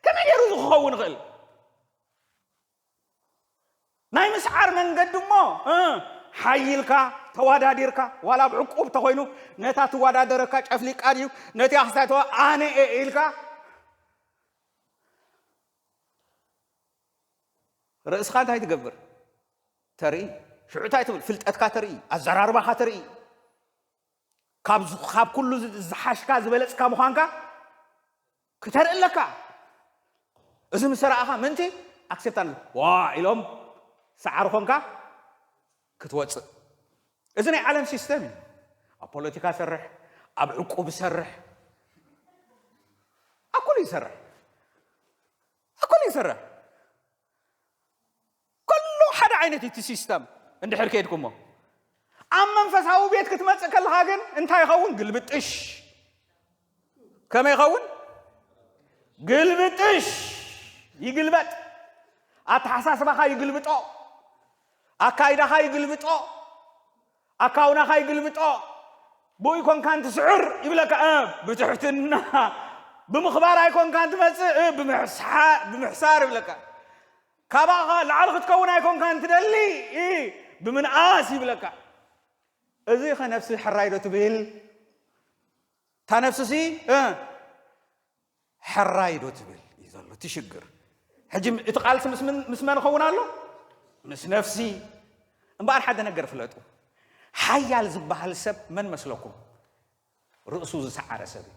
ከመይ ገይሩ እዚ ክኸውን ይኽእል? ናይ ምስዓር መንገዲ እሞ፣ እ፣ ሓይልካ፣ ተዋዳዲርካ፣ ዋላ ኣብ ዕቁብ ተኾይኑ፣ ነታ ትወዳደረካ ጨፍሊቃ ድዩ፣ ነቲ ኣኽሳይ ተዋ-፣ ኣነ እየ ኢልካ፣ ርእስኻ እንታይ ትገብር? ተርኢ። ሽዑ እንታይ ትብል? ፍልጠትካ ተርኢ፣ ኣዘራርባኻ ተርኢ። ካብ ዝ-፣ ካብ ኩሉ ዝ-፣ ዝሓሽካ ዝበለጽካ ምዃንካ ክተርኢ ኣለካ። እዚ ምስ ረኣኻ ምእንቲ ኣክሴፕት ኣለ-፣ ዋ ኢሎም ሰዓሪ ኾንካ ክትወጽእ። እዚ ናይ ዓለም ሲስተም እዩ። ኣብ ፖለቲካ ሰርሕ፣ ኣብ ዕቁብ ሰርሕ፣ ኣብ ኩሉ ይሰርሕ። ኣብ ኩሉ ይሰርሕ። ኩሉ ሓደ ዓይነት እቲ ሲስተም እንድሕር ከይድኩሞ። ኣብ መንፈሳዊ ቤት ክትመጽእ ከለኻ ግን እንታይ ይኸውን? ግልብጥሽ። ከመይ ይኸውን? ግልብጥሽ። ይግልበጥ። ኣተሓሳስባኻ ይግልብጦ። ኣካይዳኻ ይግልብጦ። ኣካውናኻ ይግልብጦ። ብኡ ኣይኮንካን ትስዕር ይብለካ። እ፣ ብትሕትና፣ ብምኽባር ኣይኮንካን ትመጽእ፣ እ፣ ብምሕሳ-፣ ብምሕሳር ይብለካ። ካባኻ ላዕሊ ክትከውን ኣይኮንካን ትደሊ፣ እ፣ ብምንኣስ ይብለካ። እዚ ኸ ነፍሲ ሕራይ ዶ ትብል? እታ ነፍስሲ፣ እ፣ ሕራይ ዶ ትብል እዩ ዘሎ እቲ ሽግር። ሕጂ እቲ ቃልሲ ምስ ምን-፣ ምስ መን ይኸውን ኣሎ? ምስ ነፍሲ። እምበኣር ሓደ ነገር ፍለጡ። ሓያል ዝበሃል ሰብ መን መስለኩም? ርእሱ ዝሰዓረ ሰብ እዩ።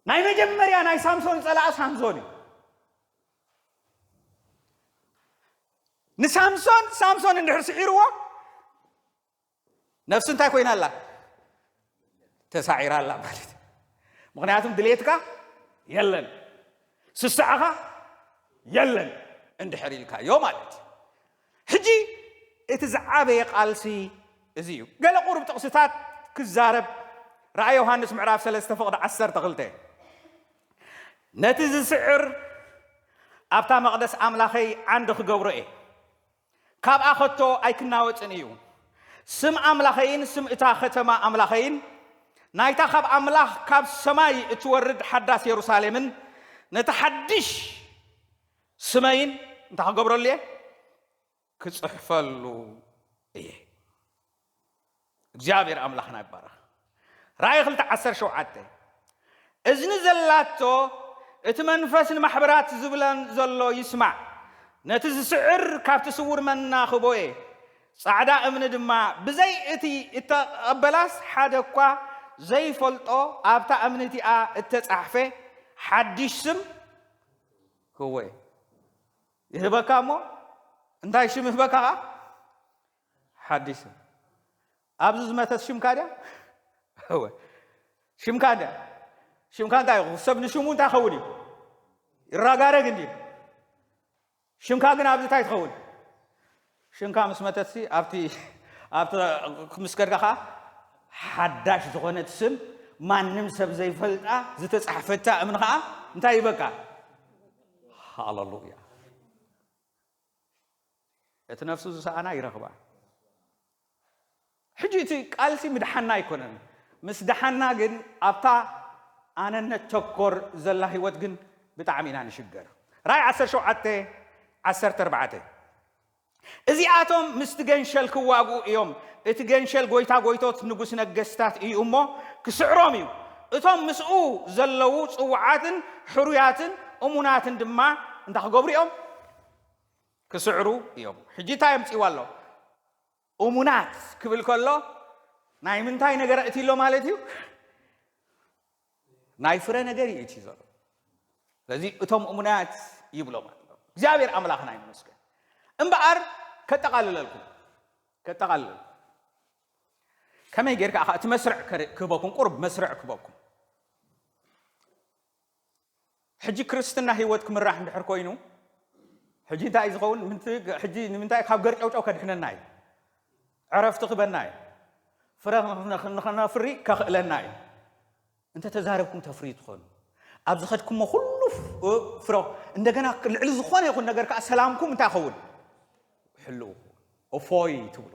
ናይ መጀመርያ ናይ ሳምሶን ጸላኢ ሳምሶን እዩ። ንሳምሶን፣ ሳምሶን እንድሕር ስዒርዎ፣ ነፍሱ እንታይ ኮይና ኣላ? ተሳዒራ ኣላ ማለት እዩ። ምኽንያቱም ድሌትካ የለን፣ ስስዐኻ የለን እንድሕር ኢልካዮ ማለት እዩ። ሕጂ እቲ ዝዓበየ ቃልሲ እዚ እዩ። ገለ ቁሩብ ጥቕስታት ክዛረብ፣ ራእይ ዮሃንስ ምዕራፍ ሰለስተ ፍቕዲ ዓሰርተ ክልተ፣ ነቲ ዝስዕር ኣብታ መቕደስ ኣምላኸይ ዓንዲ ክገብሮ እየ፣ ካብኣ ኸቶ ኣይክናወጽን እዩ። ስም ኣምላኸይን ስም እታ ኸተማ ኣምላኸይን፣ ናይታ ካብ ኣምላኽ ካብ ሰማይ እትወርድ ሓዳስ የሩሳሌምን፣ ነቲ ሓድሽ ስመይን እንታይ ክገብረሉ እየ? ክጽሕፈሉ እየ። እግዚኣብሔር ኣምላኽና ይባረኽ። ራእይ ክልተ ዓሰርተ ሸውዓተ፣ እዝኒ ዘላቶ እቲ መንፈስ ንማሕበራት ዝብለን ዘሎ ይስማዕ። ነቲ ዝስዕር ካብቲ ስውር መና ክቦ እየ፣ ጻዕዳ እምኒ ድማ ብዘይ እቲ እተቐበላስ ሓደ እኳ ዘይፈልጦ ኣብታ እምኒ እቲኣ እተጻሕፈ ሓድሽ ስም ክህቦ እየ። ይህበካ እሞ እንታይ ሽም ይህበካ ኸዓ ሓድሽ ስም። ኣብዚ ዝመተት ሽምካ ድያ? እወ። ሽምካ ድያ? ሽምካ እንታይ ይኹን? ሰብ ንሽሙ እንታይ ይኸውን እዩ? ይራጋረግ እንዲ። ሽምካ ግን ኣብዚ እንታይ ትኸውን? ሽምካ ምስ መተትሲ ኣብቲ ኣብቲ ምስ ከድካ ኸዓ ሓዳሽ ዝኾነት ስም ማንም ሰብ ዘይፈልጣ ዝተጻሕፈታ እምኒ ኸዓ እንታይ ይበካ? ሃሌሉያ። እቲ ነፍሱ ዝሰኣና ይረኽባ። ሕጂ እቲ ቃልሲ ምድሓና ኣይኮነን። ምስ ደሓና ግን ኣብታ ኣነነት ተኮር ዘላ ህይወት ግን ብጣዕሚ ኢና ንሽገር። ራይ ዓሰርተ ሸውዓተ ዓሰርተ ኣርባዕተ። እዚኣቶም ምስቲ ገንሸል ክዋግኡ እዮም። እቲ ገንሸል ጎይታ ጎይቶት ንጉስ ነገስታት እዩ እሞ ክስዕሮም እዩ። እቶም ምስኡ ዘለዉ ጽውዓትን ሕሩያትን እሙናትን ድማ እንታይ ክገብሩ እዮም? ክስዕሩ እዮም። ሕጂ እንታይ የምጽእዋ ኣሎ? እሙናት ክብል ከሎ ናይ ምንታይ ነገር እትሎ ማለት እዩ? ናይ ፍረ ነገር እዩ እቲ ዘሎ። ስለዚ እቶም እሙናት ይብሎም ኣሎ። እግዚኣብሔር ኣምላኽና ይመስገን። እምበኣር ከጠቓልለልኩም፣ ከጠቓልለልኩም። ከመይ ጌርካ ኸዓ እቲ መስርዕ ከር-፣ ክህበኩም፣ ቁሩብ መስርዕ ክህበኩም። ሕጂ ክርስትና ህይወት ክምራሕ እንድሕር ኮይኑ፣ ሕጂ እንታይ እዩ ዝኸውን? ምንቲ-፣ ሕጂ ንምንታይ ካብ ገርጨውጨው ከድሕነና እዩ? ዕረፍቲ ክበና እዩ። ፍረ ንኸ-፣ ንኸነፍሪ ከኽእለና እዩ። እንተ ተዛረብኩም ተፍርዩ ትኾኑ። ኣብ ዝኸድኩሞ ኩሉ ፍ-፣ ፍረ፣ እንደገና ልዕሊ ዝኾነ ይኹን ነገር ከኣ ሰላምኩም እንታይ ይኸውን? ሕልው ይኸውን። እፎይ ትብሉ።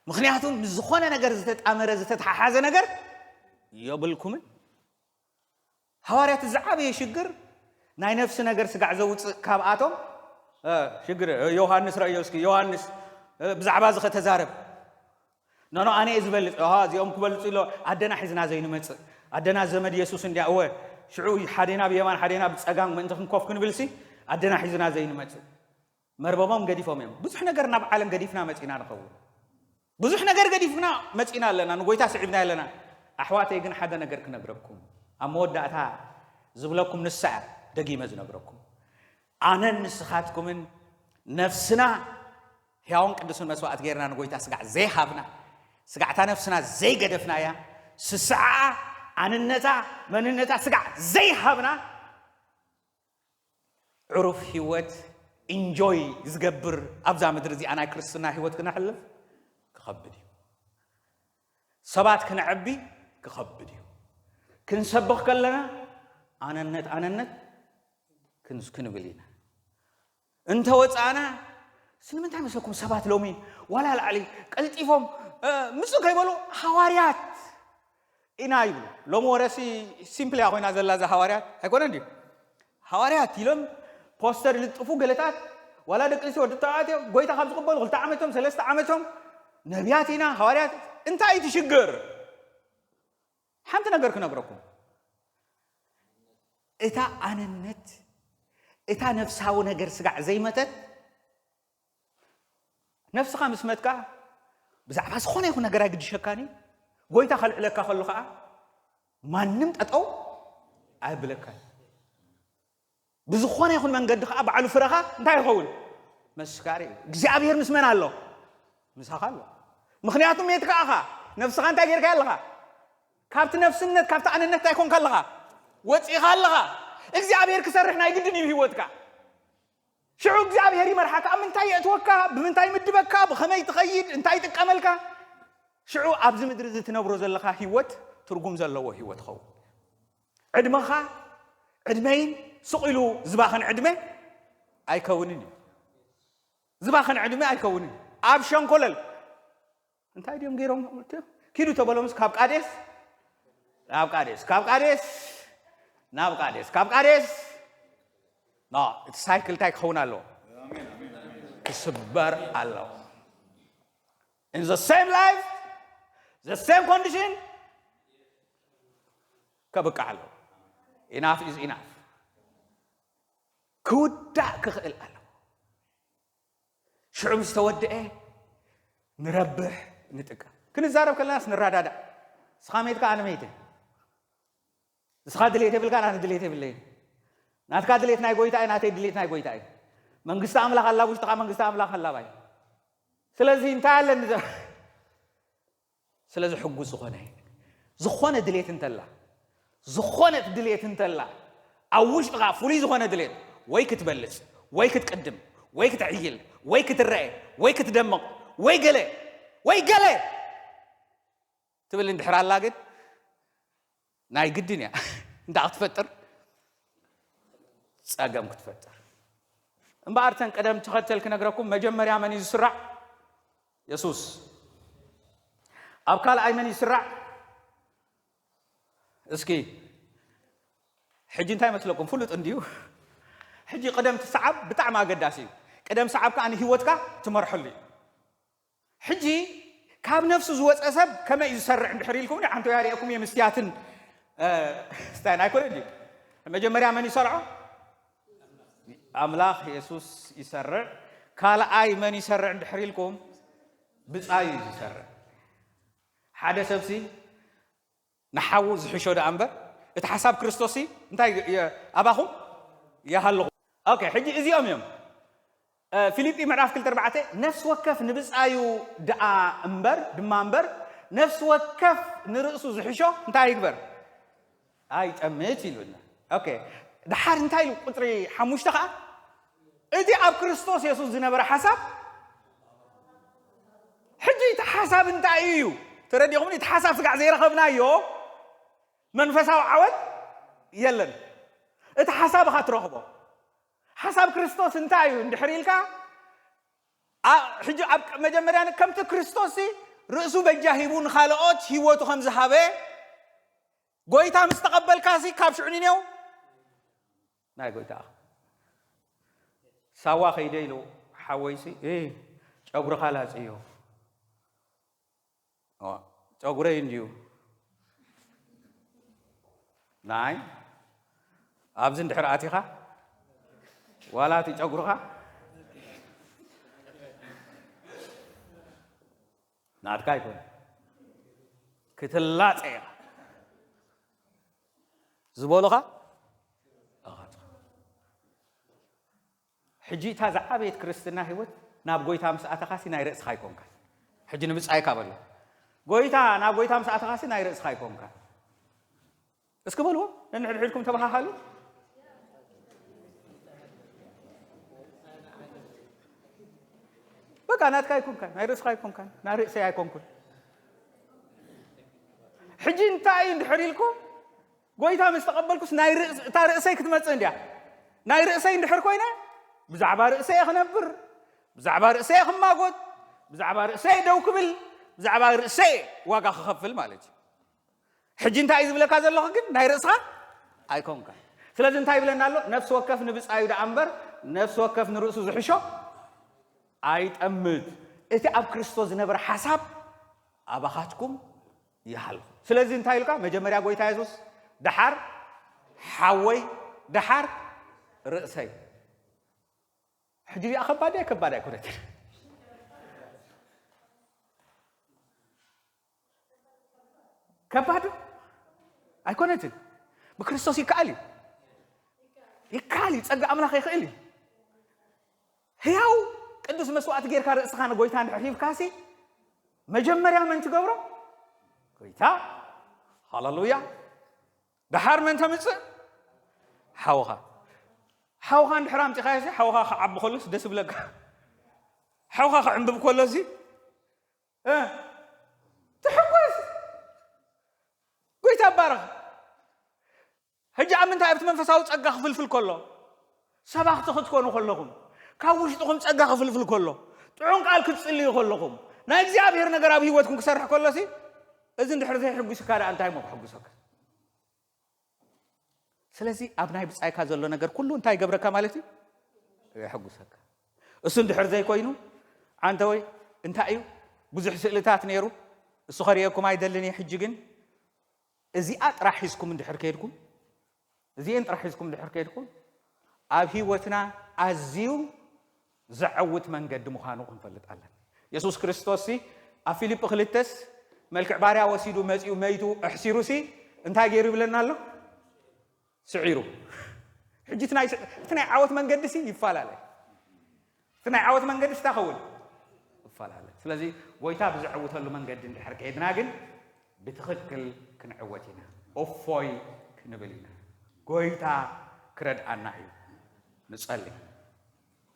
ምኽንያቱ ምስ ዝኾነ ነገር ዝተጣመረ፣ ዝተተሓሓዘ ነገር የብልኩምን። ሃዋርያት ዝዓበየ ሽግር ናይ ነፍሲ ነገር ስጋዕ ዘውፅእ ካብኣቶም፣ እ፣ ሽግር፣ እ፣ ዮሃንስ ረእዮ እስኪ፣ ዮሃንስ፣ እ፣ ብዛዕባ እዚ ከተዛረብ። ኖኖ፣ ኣነ እየ ዝበልፅ። ኣሃ፣ እዚኦም ክበልፁ ኢሎ ኣደና ሒዝና ዘይንመፅእ። ኣደና ዘመድ የሱስ እንድያ። እወ፣ ሽዑ ሓዴና ብየማን ሓዴና ብፀጋም ምእንቲ ክንኮፍ ክንብልሲ ኣደና ሒዝና ዘይንመፅእ። መርበቦም ገዲፎም እዮም። ብዙሕ ነገር ናብ ዓለም ገዲፍና መፂና ንኸውን። ብዙሕ ነገር ገዲፍና መፂና ኣለና፣ ንጎይታ ስዒብና ኣለና። ኣሕዋተይ ግን ሓደ ነገር ክነግረኩም። ኣብ መወዳእታ ዝብለኩም ንሳ እያ ደጊመ ዝነግረኩም። ኣነን ንስኻትኩምን ነፍስና ሕያውን ቅዱስን መስዋዕት ጌርና ንጎይታ ስጋዕ ዘይሃብና፣ ስጋዕታ ነፍስና ዘይገደፍናያ፣ ስስዓኣ፣ ኣንነታ፣ መንነታ ስጋዕ ዘይሃብና፣ ዕሩፍ ህይወት ኢንጆይ ዝገብር ኣብዛ ምድሪ እዚኣ ናይ ክርስትና ህይወት ክነሕልፍ ክኸብድ እዩ። ሰባት ክነዕቢ ክኸብድ እዩ። ክንሰብኽ ከለና ኣነነት፣ ኣነነት ክንስ-፣ ክንብል ኢና። እንተ ወጻእና፣ ስ-፣ ንምንታይ መስለኩም ሰባት ሎሚ ዋላ ላዕሊ ቀልጢፎም፣ እ፣ ምጽእ ከይበሉ ሃዋርያት ኢና ይብሉ። ሎሚ ወረሲ ሲምፕል እያ ኮይና ዘላ እዛ ሃዋርያት፣ ኣይኮነን ድዩ? ሃዋርያት ኢሎም ፖስተር ይልጥፉ ገለታት፣ ዋላ ደቂ ኣንስትዮ ወዲ ተባዕትዮ፣ ጎይታ ካብ ዝቕበሉ ክልተ ዓመቶም፣ ሰለስተ ዓመቶም፣ ነቢያት ኢና፣ ሃዋርያት፣ እንታይ እዩ እቲ ሽግር? ሓንቲ ነገር ክነግረኩም። እታ ኣነነት፣ እታ ነፍሳዊ ነገር ስጋዕ ዘይመተት፣ ነፍስኻ ምስ መትካ፣ ብዛዕባ ዝኾነ ይኹን ነገር ኣይግድሸካን እዩ። ጎይታ ከልዕለካ ከሎ ኸዓ፣ ማንም ጠጠው ኣይብለካን። ብዝኾነ ይኹን መንገዲ ኸዓ፣ ባዕሉ ፍረኻ እንታይ ይኸውን? መስካሪ እዩ። እግዚኣብሔር ምስ መን ኣሎ? ምሳኻ ኣሎ። ምኽንያቱ ሜትካ ኢኻ። ነፍስኻ እንታይ ጌርካ ኣለኻ? ካብቲ ነፍስነት፣ ካብቲ ኣነነት እንታይ ኮንካ ኣለኻ? ወፂኻ ኣለኻ። እግዚኣብሔር ክሰርሕ ናይ ግድን እዩ ህይወትካ። ሽዑ እግዚኣብሔር ይመርሓካ። ኣብ ምንታይ የእትወካ? ብምንታይ ይምድበካ? ብኸመይ ትኸይድ? እንታይ ይጥቀመልካ? ሽዑ ኣብዚ ምድሪ እዚ ትነብሮ ዘለኻ ህይወት ትርጉም ዘለዎ ህይወት ይኸውን። ዕድመኻ፣ ዕድመይን ስቕ ኢሉ ዝባኽን ዕድመ ኣይከውንን እዩ። ዝባኽን ዕድመ ኣይከውንን እዩ። ኣብ ሸንኮለል እንታይ ድዮም ገይሮም? ኪዱ ተበሎምስ ካብ ቃዴስ ናብ ቃዴስ፣ ካብ ቃዴስ ናብ ቃዴስ፣ ካብ ቃዴስ፣ ኖ፣ እቲ ሳይክል እንታይ ክኸውን ኣለዎ? ክስበር ኣለዎ። In the same life, the same condition ከብቃዕ ኣለዎ። Enough is enough። ክውዳእ ክኽእል ኣለዎ። ሽዑ ምስ ተወድአ ንረብሕ፣ ንጥቀም። ክንዛረብ ከለናስ ንረዳዳእ። ንስኻ መይትካ ኣነ መይተ። ንስኻ ድሌት የብልካን ኣነ ድሌት የብለይን። ናትካ ድሌት ናይ ጎይታ እዩ፣ ናተይ ድሌት ናይ ጎይታ እዩ። መንግስቲ ኣምላኽ ኣላ፣ ኣብ ውሽጥኻ መንግስቲ ኣምላኽ ኣላ ባይ። ስለዚ እንታይ ኣለኒ ዘ-፣ ስለዚ ሕጉስ ዝኾነ፣ ዝኾነ ድሌት እንተላ፣ ዝኾነት ድሌት እንተላ፣ ኣብ ውሽጥኻ ፍሉይ ዝኾነ ድሌት፣ ወይ ክትበልጽ፣ ወይ ክትቅድም፣ ወይ ክትዕይል፣ ወይ ክትረአ፣ ወይ ክትደምቕ፣ ወይ ገለ፣ ወይ ገለ ትብል እንድሕር ኣላ ግን ናይ ግድን እያ። እንታይ ክትፈጥር? ጸገም ክትፈጥር። እምበኣር ተን ቅደም ተኸተል ክነግረኩም፣ መጀመርያ መን እዩ ዝስራዕ? የሱስ። ኣብ ካልኣይ መን ይስራዕ? እስኪ ሕጂ እንታይ መስለኩም? ፍሉጥ እንድዩ። ሕጂ ቅደም ሰዓብ ብጣዕሚ ኣገዳሲ እዩ። ቅደም ሰዓብ ከኣ ንህይወትካ ትመርሐሉ እዩ። ሕጂ ካብ ነፍሱ ዝወፀ ሰብ ከመይ እዩ ዝሰርዕ እንድሕር ኢልኩም፣ ሓንቲ ኣርእየኩም እየ፣ ምስቲያትን፣ እ፣ ስታይን ኣይኮነ ድዩ? መጀመርያ መን ይሰርዖ? ኣምላኽ የሱስ ይሰርዕ። ካልኣይ መን ይሰርዕ እንድሕር ኢልኩም፣ ብጻዩ እዩ ዝሰርዕ። ሓደ ሰብሲ ንሓዉ ዝሕሾ ደኣ እምበር፣ እቲ ሓሳብ ክርስቶስሲ እንታይ የ-፣ ኣባኹም ይሃልኹም። ኦኬ፣ ሕጂ እዚኦም እዮም። እ፣ ፊልጲ ምዕራፍ ክልተ ኣርባዕተ፣ ነፍሲ ወከፍ ንብጻዩ ደኣ እምበር፣ ድማ እምበር፣ ነፍሲ ወከፍ ንርእሱ ዝሕሾ እንታይ ይግበር? ኣይጠምት ኢሉና። ኦኬ፣ ደሓር እንታይ ኢሉ? ቁጽሪ ሓሙሽተ ከኣ፣ እቲ ኣብ ክርስቶስ የሱስ ዝነበረ ሓሳብ፣ ሕጂ እቲ ሓሳብ እንታይ እዩ? ተረዲኹምኒ? እቲ ሓሳብ ስጋዕ ዘይረኸብናዮ መንፈሳዊ ዓወት የለን። እቲ ሓሳብ ኢኻ ትረኽቦ። ሓሳብ ክርስቶስ እንታይ እዩ እንድሕር ኢልካ፣ ኣ-፣ ሕጂ ኣብ መጀመርያ ከምቲ ክርስቶስ ርእሱ በጃ ሂቡ ንኻልኦት ህይወቱ ከም ዝሃበ፣ ጎይታ ምስ ተቐበልካሲ ካብ ሽዑ ንኔው ናይ ጎይታ። ሳዋ ከይደ ኢሉ ሓወይሲ፣ "እ፣ ጨጉርኻ ላጽዮ። ኦ፣ ጨጉረይ እንድዩ። ናይ፣ ኣብዚ እንድሕር ኣቲኻ፣ ዋላ እቲ ጨጉርኻ ናትካ ኣይኮነ። ክትላጸ ኢኻ ዝበሉኻ ኣኻትኻ." ሕጂ እታ ዝዓበየት ክርስትና ህይወት፣ ናብ ጎይታ ምስ ኣተኻሲ ናይ ርእስኻ ኣይኮንካን። ሕጂ ንብጻይካ በሎ። ጎይታ፣ ናብ ጎይታ ምስ ኣተኻሲ ናይ ርእስኻ ኣይኮንካን። እስኪ በልዎ፣ ነንሕድሕድኩም ተበሃሃሉ። በቃ ናትካ ኣይኮንካን፣ ናይ ርእስኻ ኣይኮንካን፣ ናይ ርእሰይ ኣይኮንኩን። ሕጂ እንታይ እዩ እንድሕር ኢልኩም፣ ጎይታ ምስ ተቐበልኩስ ናይ ርእስ-፣ እታ ርእሰይ ክትመጽእ እንድያ። ናይ ርእሰይ እንድሕር ኮይነ፣ ብዛዕባ ርእሰይ እየ ክነብር፣ ብዛዕባ ርእሰይ እየ ክማጎት፣ ብዛዕባ ርእሰይ እየ ደው ክብል፣ ብዛዕባ ርእሰይ እየ ዋጋ ክኸፍል ማለት እዩ። ሕጂ እንታይ እዩ ዝብለካ ዘለኹ ግን ናይ ርእስኻ ኣይኮንካን። ስለዚ እንታይ ይብለና ኣሎ? ነፍሲ ወከፍ ንብጻዩ ደኣ እምበር፣ ነፍሲ ወከፍ ንርእሱ ዝሕሾ ኣይጠምት። እቲ ኣብ ክርስቶስ ዝነበረ ሓሳብ ኣባኻትኩም ይሃልኹ። ስለዚ እንታይ ኢልካ? መጀመርያ ጎይታ የሱስ፣ ደሓር ሓወይ፣ ደሓር ርእሰይ። ሕጂ እዚኣ ከባድ እያ፣ ከባድ ኣይኮነትን። ከባድ ኣይኮነትን። ብክርስቶስ ይከኣል እዩ። ይከኣል እዩ። ጸጋ ኣምላኽ ይኽእል እዩ። ህያው ቅዱስ መስዋዕቲ ጌርካ ርእስኻ ንጎይታ እንድሕር ሂብካሲ፣ መጀመርያ መን ትገብሮ? ጎይታ። ሃሌሉያ። ደሓር መን ተምጽእ? ሓውኻ። ሓውኻ እንድሕር ኣምጺኻዮሲ፣ ሓውኻ ክዓቢ ከሎስ ደስ ይብለካ። ሓውኻ ክዕንብብ ከሎሲ፣ እ፣ ትሕጎስ። ጎይታ ይባረኽ። ሕጂ ኣብ ምንታይ? ኣብቲ መንፈሳዊ ጸጋ ክፍልፍል ከሎ፣ ሰባኽቲ ክትኮኑ ከለኹም፣ ካብ ውሽጥኹም ጸጋ ክፍልፍል ከሎ፣ ጥዑም ቃል ክትጽልዩ ከለኹም፣ ናይ እግዚኣብሔር ነገር ኣብ ህይወትኩም ክሰርሕ ከሎሲ፣ እዚ እንድሕር ዘይሕጉስካ ደኣ እንታይ እሞ ክሕጉሰካ? ስለዚ ኣብ ናይ ብጻይካ ዘሎ ነገር ኩሉ እንታይ ይገብረካ ማለት እዩ? የሕጉሰካ። እሱ እንድሕር ዘይኮይኑ፣ ኣንተ ወይ እንታይ እዩ? ብዙሕ ስእልታት ነይሩ፣ እሱ ከርእየኩም ኣይደልን እየ። ሕጂ ግን እዚኣ ጥራሕ ሒዝኩም እንድሕር ከይድኩም፣ እዚኤን ጥራሕ ሒዝኩም እንድሕር ከይድኩም፣ ኣብ ህይወትና ኣዝዩ ዘዐውት መንገዲ ምዃኑ ክንፈልጥ ኣለና። የሱስ ክርስቶስሲ ኣብ ፊልጲ ክልተስ መልክዕ ባርያ ወሲዱ መጺኡ መይቱ ኣሕሲሩሲ እንታይ ገይሩ ይብለና ኣሎ? ስዒሩ። ሕጂ እቲ ናይ ስ-፣ እቲ ናይ ዓወት መንገዲሲ ይፈላለ። እቲ ናይ ዓወት መንገዲ ስታ ኸውን እፈላለ። ስለዚ ጎይታ ብዝዕውተሉ መንገዲ እንድሕር ከይድና ግን ብትኽክል ክንዕወት ኢና። እፎይ ክንብል ኢና። ጎይታ ክረድኣና እዩ። ንጸሊ።